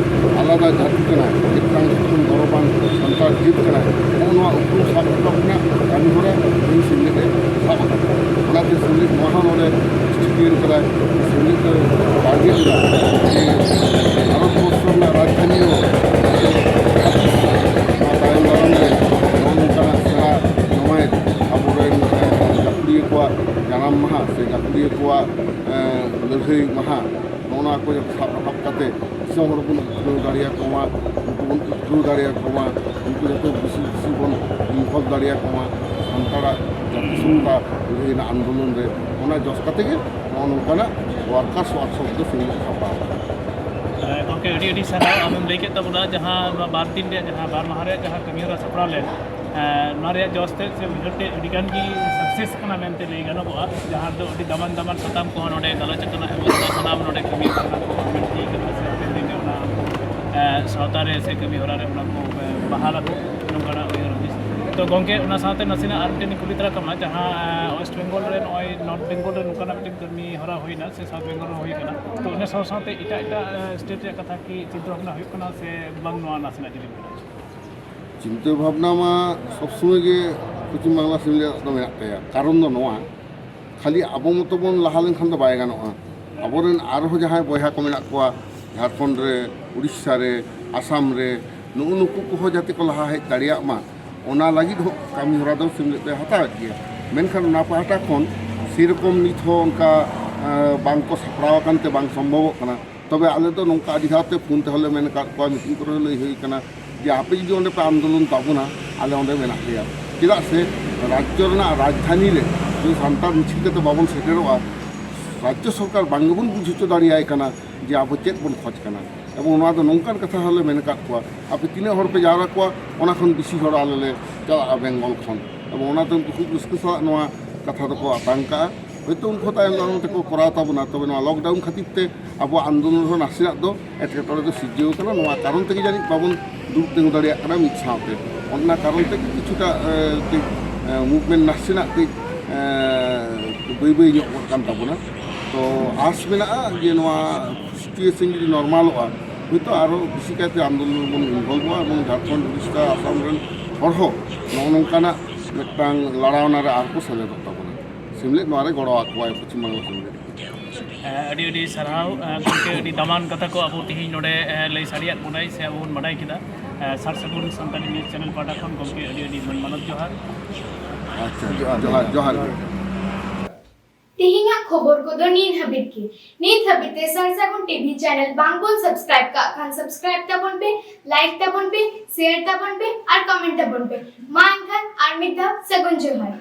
ᱟᱞᱟᱫᱟ ᱡᱟᱹᱛᱤ ᱠᱟᱱᱟ, ᱢᱤᱫᱴᱟᱝ ᱫᱤᱥᱚᱢ ᱜᱚᱨᱚᱵᱟᱱ ᱥᱟᱱᱛᱟᱲ ᱡᱟᱹᱛ ᱠᱟᱱᱟ᱾ ᱱᱚᱜᱼᱚ ᱱᱚᱣᱟ ᱩᱯᱨᱩᱢ ᱥᱟᱵ ᱨᱟᱠᱟᱵ ᱨᱮᱱᱟᱜ ᱠᱟᱹᱢᱤ ᱦᱚᱨᱟ ᱛᱮᱦᱮᱧ ᱥᱮᱢᱞᱮᱫ ᱮ ᱥᱟᱵ ᱟᱠᱟᱫᱟ᱾ ᱚᱱᱟᱛᱮ ᱥᱮᱢᱞᱮᱫ ᱱᱚᱣᱟ ᱦᱚᱸ ᱱᱚᱰᱮ ᱥᱴᱤᱯᱮᱱᱰ ᱠᱟᱫᱟᱭ, ᱥᱮᱢᱞᱮᱫ ᱫᱚ ᱴᱟᱨᱜᱮᱴ ᱮᱫᱟ ᱡᱮ ᱵᱷᱟᱨᱚᱛ ᱵᱚᱨᱥᱚ ᱨᱮᱱᱟᱜ ᱨᱟᱡᱽᱫᱷᱟᱱᱤ ᱦᱚᱸ ᱱᱚᱣᱟ ᱛᱟᱭᱚᱢ ᱫᱟᱨᱟᱢ ᱨᱮ ᱱᱚᱜᱼᱚ ᱱᱚᱝᱠᱟᱱᱟᱜ ᱥᱮᱬᱟ ᱱᱚᱜᱼᱚᱭ ᱟᱵᱚᱨᱮᱱ ᱜᱟᱹᱠᱷᱩᱲᱤᱭᱟᱹ ᱠᱚᱣᱟᱜ ᱡᱟᱱᱟᱢ ᱢᱟᱦᱟ ᱥᱮ ᱜᱟᱹᱠᱷᱩᱲᱤᱭᱟᱹ ᱠᱚᱣᱟᱜ, ᱮᱸ, ᱞᱟᱹᱲᱦᱟᱹᱭ ᱢᱟᱦᱟ, ᱱᱚᱜᱼᱚ ᱱᱚᱣᱟ ᱠᱚ ᱡᱟᱛᱮ ᱥᱟᱵ ᱨᱟᱠᱟᱵ ᱠᱟᱛᱮ ᱫᱤᱥᱚᱢ ᱦᱚᱲ ᱵᱚᱱ ᱩᱛᱱᱟᱹᱣ ᱫᱟᱲᱮᱭᱟᱠᱚ ᱢᱟ, ᱩᱱᱠᱩ ᱵᱚᱱ ᱩᱛᱱᱟᱹᱣ ᱫᱟᱲᱮᱭᱟᱠᱚ ᱢᱟ, ᱩᱱᱠᱩ ᱡᱟᱛᱮ ᱵᱮᱥᱤ ᱵᱮᱥᱤ ᱵᱚᱱ involve ᱫᱟᱲᱮᱭᱟᱠᱚ ᱢᱟ ᱥᱟᱱᱛᱟᱲᱟᱜ ᱡᱟᱹᱛᱤ ᱥᱟᱶᱛᱟ ᱞᱟᱹᱲᱦᱟᱹᱭ ᱨᱮᱱᱟᱜ ᱟᱱᱫᱳᱞᱚᱱ ᱨᱮ᱾ ᱚᱱᱟ ᱡᱚᱥ ᱠᱟᱛᱮ ᱜᱮ ᱱᱚᱜᱼᱚ ᱱᱚᱝᱠᱟᱱᱟᱜ workers workshop ᱫᱚ ᱥᱤᱧ ᱥᱟᱯᱲᱟᱣ᱾ ᱦᱮᱸ, ᱜᱚᱢᱠᱮ, ᱟᱹᱰᱤ ᱟᱹᱰᱤ ᱥᱟᱨᱦᱟᱣ᱾ ᱟᱢᱮᱢ ᱞᱟᱹᱭ ᱠᱮᱫ ᱛᱟᱵᱚᱱᱟ ᱡᱟᱦᱟᱸ ᱱᱚᱣᱟ ᱵᱟᱨ ᱫᱤᱱ ᱨᱮᱭᱟᱜ ᱡᱟᱦᱟᱸ ᱵᱟᱨ ᱢᱟᱦᱟ ᱨᱮᱭᱟᱜ ᱡᱟᱦᱟᱸ ᱠᱟᱹᱢᱤ ᱦᱚᱨᱟ ᱥᱟᱯᱲᱟᱣ ᱞᱮᱱ, ᱮᱸ, ᱱᱚᱣᱟ ᱨᱮᱭᱟᱜ ᱡᱚᱥ ᱛᱮ ᱥᱮ ᱩᱭᱦᱟᱹᱨ ᱛᱮ ᱟᱹᱰᱤ ᱜᱟᱱ ᱜᱮ success ᱠᱟᱱᱟ ᱢᱮᱱᱛᱮ ᱞᱟᱹᱭ ᱜᱟᱱᱚᱜᱚᱜᱼᱟ, ᱡᱟᱦᱟᱸ ᱫᱚ ᱟᱹᱰᱤ ᱫᱟᱢᱟᱱ ᱫᱟᱢᱟᱱ ᱥᱟᱛᱟᱢ ᱠᱚᱦᱚᱸ ᱱᱚᱰᱮ ᱜᱟᱞᱚᱪ ᱟᱠᱟᱱᱟ ᱮᱵᱚᱝ ᱥᱟᱱᱟᱢ ᱱᱚᱰᱮ ᱠᱟᱹᱢᱤ ᱠᱟᱱᱟ ᱠᱚ, ᱢᱮᱱᱛᱮ ᱠᱟᱱᱟ ᱥᱮ ᱦᱟᱯᱮᱱ ᱫᱤᱱ ᱨᱮ ᱚᱱᱟ, ᱮᱸ, ᱥᱟᱶᱛᱟ ᱨᱮ ᱥᱮ ᱠᱟᱹᱢᱤ ᱦᱚᱨᱟ ᱨᱮ ᱚᱱᱟ ᱠᱚ, ᱮᱸ, ᱵᱟᱦᱟᱞ ᱟᱠᱚ, ᱱᱚᱝᱠᱟᱱᱟᱜ ᱩᱭᱦᱟᱹᱨ ᱦᱩᱫᱤᱥ᱾ ᱛᱚ ᱜᱚᱢᱠᱮ, ᱚᱱᱟ ᱥᱟᱶᱛᱮ ᱱᱟᱥᱮᱱᱟᱜ ᱟᱨ ᱢᱤᱫᱴᱮᱱ ᱠᱩᱞᱤ ᱛᱟᱨᱟ ᱠᱟᱢᱟ, ᱡᱟᱦᱟᱸ, ᱮᱸ, West Bengal ᱨᱮ ᱱᱚᱜᱼᱚᱭ North Bengal ᱨᱮ ᱱᱚᱝᱠᱟᱱᱟᱜ ᱢᱤᱫᱴᱮᱱ ᱠᱟᱹᱢᱤ ᱦᱚᱨᱟ ᱦᱩᱭᱱᱟ ᱥᱮ South Bengal ᱨᱮ ᱦᱩᱭ ᱠᱟᱱᱟ, ᱛᱚ ᱚᱱᱟ ᱥᱟᱶ ᱥᱟᱶᱛᱮ ᱮᱴᱟᱜ ᱮᱴᱟᱜ, ᱮᱸ, state ᱨᱮᱭᱟᱜ ᱠᱟᱛᱷᱟ ᱠᱤ ᱪᱤᱱᱛᱟᱹ ᱵᱷᱟᱵᱽᱱᱟ ᱦᱩᱭᱩᱜ ᱠᱟᱱᱟ ᱥᱮ ᱵᱟᱝ, ᱱᱚᱣᱟ ᱱᱟᱥᱮᱱᱟᱜ ᱡᱩᱫᱤ ᱵᱤᱱ ᱞᱟᱹᱭᱟ? ᱪᱤᱱᱛᱟᱹ ᱵᱷᱟᱵᱽᱱᱟ ᱢᱟ ᱥᱚᱵ ᱥᱚᱢᱚᱭ ᱜᱮ ᱯᱚᱪᱷᱤᱢ ᱵᱟᱝᱞᱟ ᱥᱮᱢᱞᱮᱫ ᱫᱚ ᱢᱮᱱᱟᱜ ᱛᱟᱭᱟ᱾ ᱠᱟᱨᱚᱱ ᱫᱚ ᱱᱚᱣᱟ, ᱠᱷᱟᱹᱞᱤ ᱟᱵᱚ ᱢᱚᱛᱚ ᱵᱚᱱ ᱞᱟᱦᱟ ᱞᱮᱱᱠᱷᱟᱱ ᱫᱚ ᱵᱟᱭ ᱜᱟᱱᱚᱜᱼᱟ᱾ ᱟᱵᱚᱨᱮᱱ ᱟᱨᱦᱚᱸ ᱡᱟᱦᱟᱸᱭ ᱵᱚᱭᱦᱟ ᱠᱚ ᱢᱮᱱᱟᱜ ᱠᱚᱣᱟ ᱡᱷᱟᱲᱠᱷᱚᱸᱰ ᱨᱮ, ᱩᱲᱤᱥᱥᱟ ᱨᱮ, ᱟᱥᱟᱢ ᱨᱮ, ᱱᱩᱜᱩ ᱱᱩᱠᱩ ᱠᱚᱦᱚᱸ ᱡᱟᱛᱮ ᱠᱚ ᱞᱟᱦᱟ ᱦᱮᱡ ᱫᱟᱲᱮᱭᱟᱜ ᱢᱟ, ᱚᱱᱟ ᱞᱟᱹᱜᱤᱫ ᱦᱚᱸ ᱠᱟᱹᱢᱤ ᱦᱚᱨᱟ ᱫᱚ ᱥᱮᱢᱞᱮᱫ ᱫᱚᱭ ᱦᱟᱛᱟᱣᱮᱫ ᱜᱮᱭᱟ᱾ ᱢᱮᱱᱠᱷᱟᱱ ᱚᱱᱟ ᱯᱟᱦᱴᱟ ᱠᱷᱚᱱ ᱥᱮᱨᱚᱠᱚᱢ ᱱᱤᱛ ᱦᱚᱸ ᱚᱱᱠᱟ, ᱮᱸ, ᱵᱟᱝ ᱠᱚ ᱥᱟᱯᱲᱟᱣ ᱟᱠᱟᱱ ᱛᱮ ᱵᱟᱝ ᱥᱚᱢᱵᱷᱚᱵᱚᱜ ᱠᱟᱱᱟ᱾ ᱛᱚᱵᱮ ᱟᱞᱮ ᱫᱚ ᱱᱚᱝᱠᱟ ᱟᱹᱰᱤ ᱫᱷᱟᱣ ᱛᱮ ᱯᱷᱳᱱ ᱛᱮᱦᱚᱸ ᱞᱮ ᱢᱮᱱ ᱟᱠᱟᱫ ᱠᱚᱣᱟ, ᱢᱤᱴᱤᱝ ᱠᱚᱨᱮ ᱦᱚᱸ ᱞᱟᱹᱭ ᱦᱩᱭ ᱟᱠᱟᱱᱟ ᱡᱮ ᱟᱯᱮ ᱡᱩᱫᱤ ᱚᱸᱰᱮ ᱯᱮ ᱟᱱᱫᱳᱞᱚᱱ ᱛᱟᱵᱚᱱᱟ, ᱟᱞᱮ ᱚᱸᱰᱮ ᱢᱮᱱᱟᱜ ᱞᱮᱭᱟ᱾ ᱪᱮᱫᱟᱜ ᱥᱮ ᱨᱟᱡᱽᱡᱚ ᱨᱮᱱᱟᱜ ᱨᱟᱡᱽᱫᱷᱟᱱᱤ ᱨᱮ ᱡᱩᱫᱤ ᱥᱟᱱᱛᱟᱲ ᱢᱤᱪᱷᱤᱞ ᱠᱟᱛᱮ ᱵᱟᱵᱚᱱ ᱥᱮᱴᱮᱨᱚᱜᱼᱟ, ᱨᱟᱡᱽᱡᱚ ᱥᱚᱨᱠᱟᱨ ᱵᱟᱝ ᱜᱮᱵᱚᱱ ᱵᱩᱡᱷᱟᱹᱣ ᱦᱚᱪᱚ ᱫᱟᱲᱮᱭᱟᱭ ᱠᱟᱱᱟ ᱡᱮ ᱟᱵᱚ ᱪᱮᱫ ᱵᱚᱱ ᱠᱷᱚᱡᱽ ᱠᱟᱱᱟ᱾ ᱮᱵᱚᱝ ᱱᱚᱣᱟ ᱫᱚ ᱱᱚᱝᱠᱟᱱ ᱠᱟᱛᱷᱟ ᱦᱚᱸᱞᱮ ᱢᱮᱱ ᱟᱠᱟᱫ ᱠᱚᱣᱟ, ᱟᱯᱮ ᱛᱤᱱᱟᱹᱜ ᱦᱚᱲ ᱯᱮ ᱡᱟᱣᱨᱟ ᱠᱚᱣᱟ, ᱚᱱᱟ ᱠᱷᱚᱱ ᱵᱮᱥᱤ ᱦᱚᱲ ᱟᱞᱮ ᱞᱮ ᱪᱟᱞᱟᱜᱼᱟ ᱵᱮᱝᱜᱚᱞ ᱠᱷᱚᱱ᱾ ᱮᱵᱚᱝ ᱚᱱᱟᱛᱮ ᱩᱱᱠᱩ ᱠᱷᱩᱵ ᱨᱟᱹᱥᱠᱟᱹ ᱥᱟᱞᱟᱜ ᱱᱚᱣᱟ ᱠᱟᱛᱷᱟ ᱫᱚᱠᱚ ᱟᱛᱟᱝ ᱠᱟᱜᱼᱟ᱾ ᱦᱚᱭᱛᱳ ᱩᱱᱠᱩ ᱛᱟᱭᱚᱢ ᱫᱟᱨᱟᱢ ᱛᱮᱠᱚ ᱠᱚᱨᱟᱣ ᱛᱟᱵᱚᱱᱟ, ᱛᱚᱵᱮ ᱱᱚᱣᱟ ᱞᱚᱠᱰᱟᱣᱩᱱ ᱠᱷᱟᱹᱛᱤᱨ ᱛᱮ ᱟᱵᱚᱣᱟᱜ ᱟᱱᱫᱳᱞᱚᱱ ᱨᱮᱦᱚᱸ ᱱᱟᱥᱮᱱᱟᱜ ᱫᱚ ᱮᱴᱠᱮᱴᱚᱬᱮ ᱫᱚ ᱥᱤᱨᱡᱟᱹᱣ ᱠᱟᱱᱟ᱾ ᱱᱚᱣᱟ ᱠᱟᱨᱚᱱ ᱛᱮᱜᱮ ᱡᱟᱹᱱᱤᱡ ᱵᱟᱵᱚᱱ ᱫᱩᱲᱩᱵ ᱛᱤᱸᱜᱩ ᱫᱟᱲᱮᱭᱟᱜ ᱠᱟᱱᱟ ᱢᱤᱫ ᱥᱟᱶᱛᱮ᱾ ᱚᱱᱟ ᱠᱟᱨᱚᱱ ᱛᱮᱜᱮ ᱠᱤᱪᱷᱩᱴᱟ, ᱮ, ᱠᱟᱹᱡ, ᱮ, movement ᱱᱟᱥᱮᱱᱟᱜ ᱠᱟᱹᱡ, ᱮ, ᱵᱟᱹᱭ ᱵᱟᱹᱭ ᱧᱚᱜ ᱜᱚᱫ ᱠᱟᱱ ᱛᱟᱵᱚᱱᱟ᱾ ᱛᱚ ᱟᱥ ᱢᱮᱱᱟᱜᱼᱟ ᱡᱮ ᱱᱚᱣᱟ situation ᱡᱩᱫᱤ ᱱᱚᱨᱢᱟᱞᱚᱜᱼᱟ, ᱦᱚᱭᱛᱳ ᱟᱨᱚ ᱵᱮᱥᱤ ᱠᱟᱭᱛᱮ ᱟᱱᱫᱳᱞᱚᱱ ᱨᱮᱵᱚᱱ ᱤᱱᱵᱷᱚᱞᱵᱷᱚᱜᱼᱟ ᱮᱵᱚᱝ ᱡᱷᱟᱲᱠᱷᱚᱸᱰ, ᱩᱲᱤᱥᱥᱟ, ᱟᱥᱟᱢ ᱨᱮᱱ ᱦᱚᱲ ᱦᱚᱸ ᱱᱚᱜᱼᱚ ᱱᱚᱝᱠᱟᱱᱟᱜ ᱢᱤᱫᱴᱟᱝ ᱞᱟᱲᱟᱣᱱᱟ ᱨᱮ ᱟᱨ ᱠᱚ ᱥᱮᱞᱮᱫᱚᱜ ᱛᱟᱵᱚᱱᱟ᱾ ᱥᱮᱢᱞᱮᱫ ᱱᱚᱣᱟ ᱨᱮ ᱜᱚᱲᱚ ᱟᱠᱚᱣᱟᱭ, ᱯᱚᱪᱷᱤᱢ ᱵᱟᱝᱞᱟ ᱥᱮᱢᱞᱮᱫ᱾ ᱦᱮᱸ, ᱟᱹᱰᱤ ᱟᱹᱰᱤ ᱥᱟᱨᱦᱟᱣ, ᱮᱸ, ᱜᱚᱢᱠᱮ, ᱟᱹᱰᱤ ᱫᱟᱢᱟᱱ ᱠᱟᱛᱷᱟ ᱠᱚ ᱟᱵᱚ ᱛᱤᱦᱤᱧ ᱱᱚᱰᱮ, ᱮᱸ, ᱞᱟᱹᱭ ᱥᱟᱰᱮᱭᱟᱫ ᱵᱚᱱᱟᱭ ᱥᱮ ᱟᱵᱚ ᱵᱚᱱ ᱵᱟᱰᱟᱭ ᱠᱮᱫᱟ᱾ ᱮᱸ, ᱥᱟᱨ ᱥᱟᱹᱜᱩᱱ ᱥᱟᱱᱛᱟᱲᱤ news channel ᱯᱟᱦᱴᱟ ᱠᱷᱚᱱ ᱜᱚᱢᱠᱮ ᱟᱹᱰᱤ ᱟᱹᱰᱤ ᱢᱟᱹᱱ ᱢᱟᱱᱚᱛ ᱡᱚᱦᱟᱨ᱾ ᱟᱪᱪᱷᱟ, ᱡᱚᱦᱟᱨ, ᱡᱚᱦᱟᱨ, ᱡᱚᱦᱟᱨ ᱜᱮ᱾ ᱛᱮᱦᱮᱧᱟᱜ ᱠᱷᱚᱵᱚᱨ ᱠᱚᱫᱚ ᱱᱤᱱ ᱦᱟᱹᱵᱤᱡ ᱜᱮ᱾ ᱱᱤᱛ ᱦᱟᱹᱵᱤᱡ ᱛᱮ ᱥᱟᱨ ᱥᱟᱹᱜᱩᱱ ᱴᱤᱵᱷᱤ ᱪᱮᱱᱮᱞ ᱵᱟᱝ ᱵᱚᱱ ᱥᱟᱵᱥᱠᱨᱟᱭᱤᱵ ᱠᱟᱜ ᱠᱷᱟᱱ ᱥᱟᱵᱥᱠᱨᱟᱭᱤᱵ ᱛᱟᱵᱚᱱ ᱯᱮ, ᱞᱟᱭᱤᱠ ᱛᱟᱵᱚᱱ ᱯᱮ, ᱥᱮᱭᱟᱨ ᱛᱟᱵᱚᱱ ᱯᱮ ᱟᱨ ᱠᱚᱢᱮᱱᱴ ᱛᱟᱵᱚᱱ ᱯᱮ᱾ ᱢᱟ ᱮᱱᱠᱷᱟᱱ ᱟᱨ ᱢᱤᱫ ᱫᱷᱟᱣ ᱥᱟᱹᱜᱩᱱ ᱡᱚᱦᱟᱨ᱾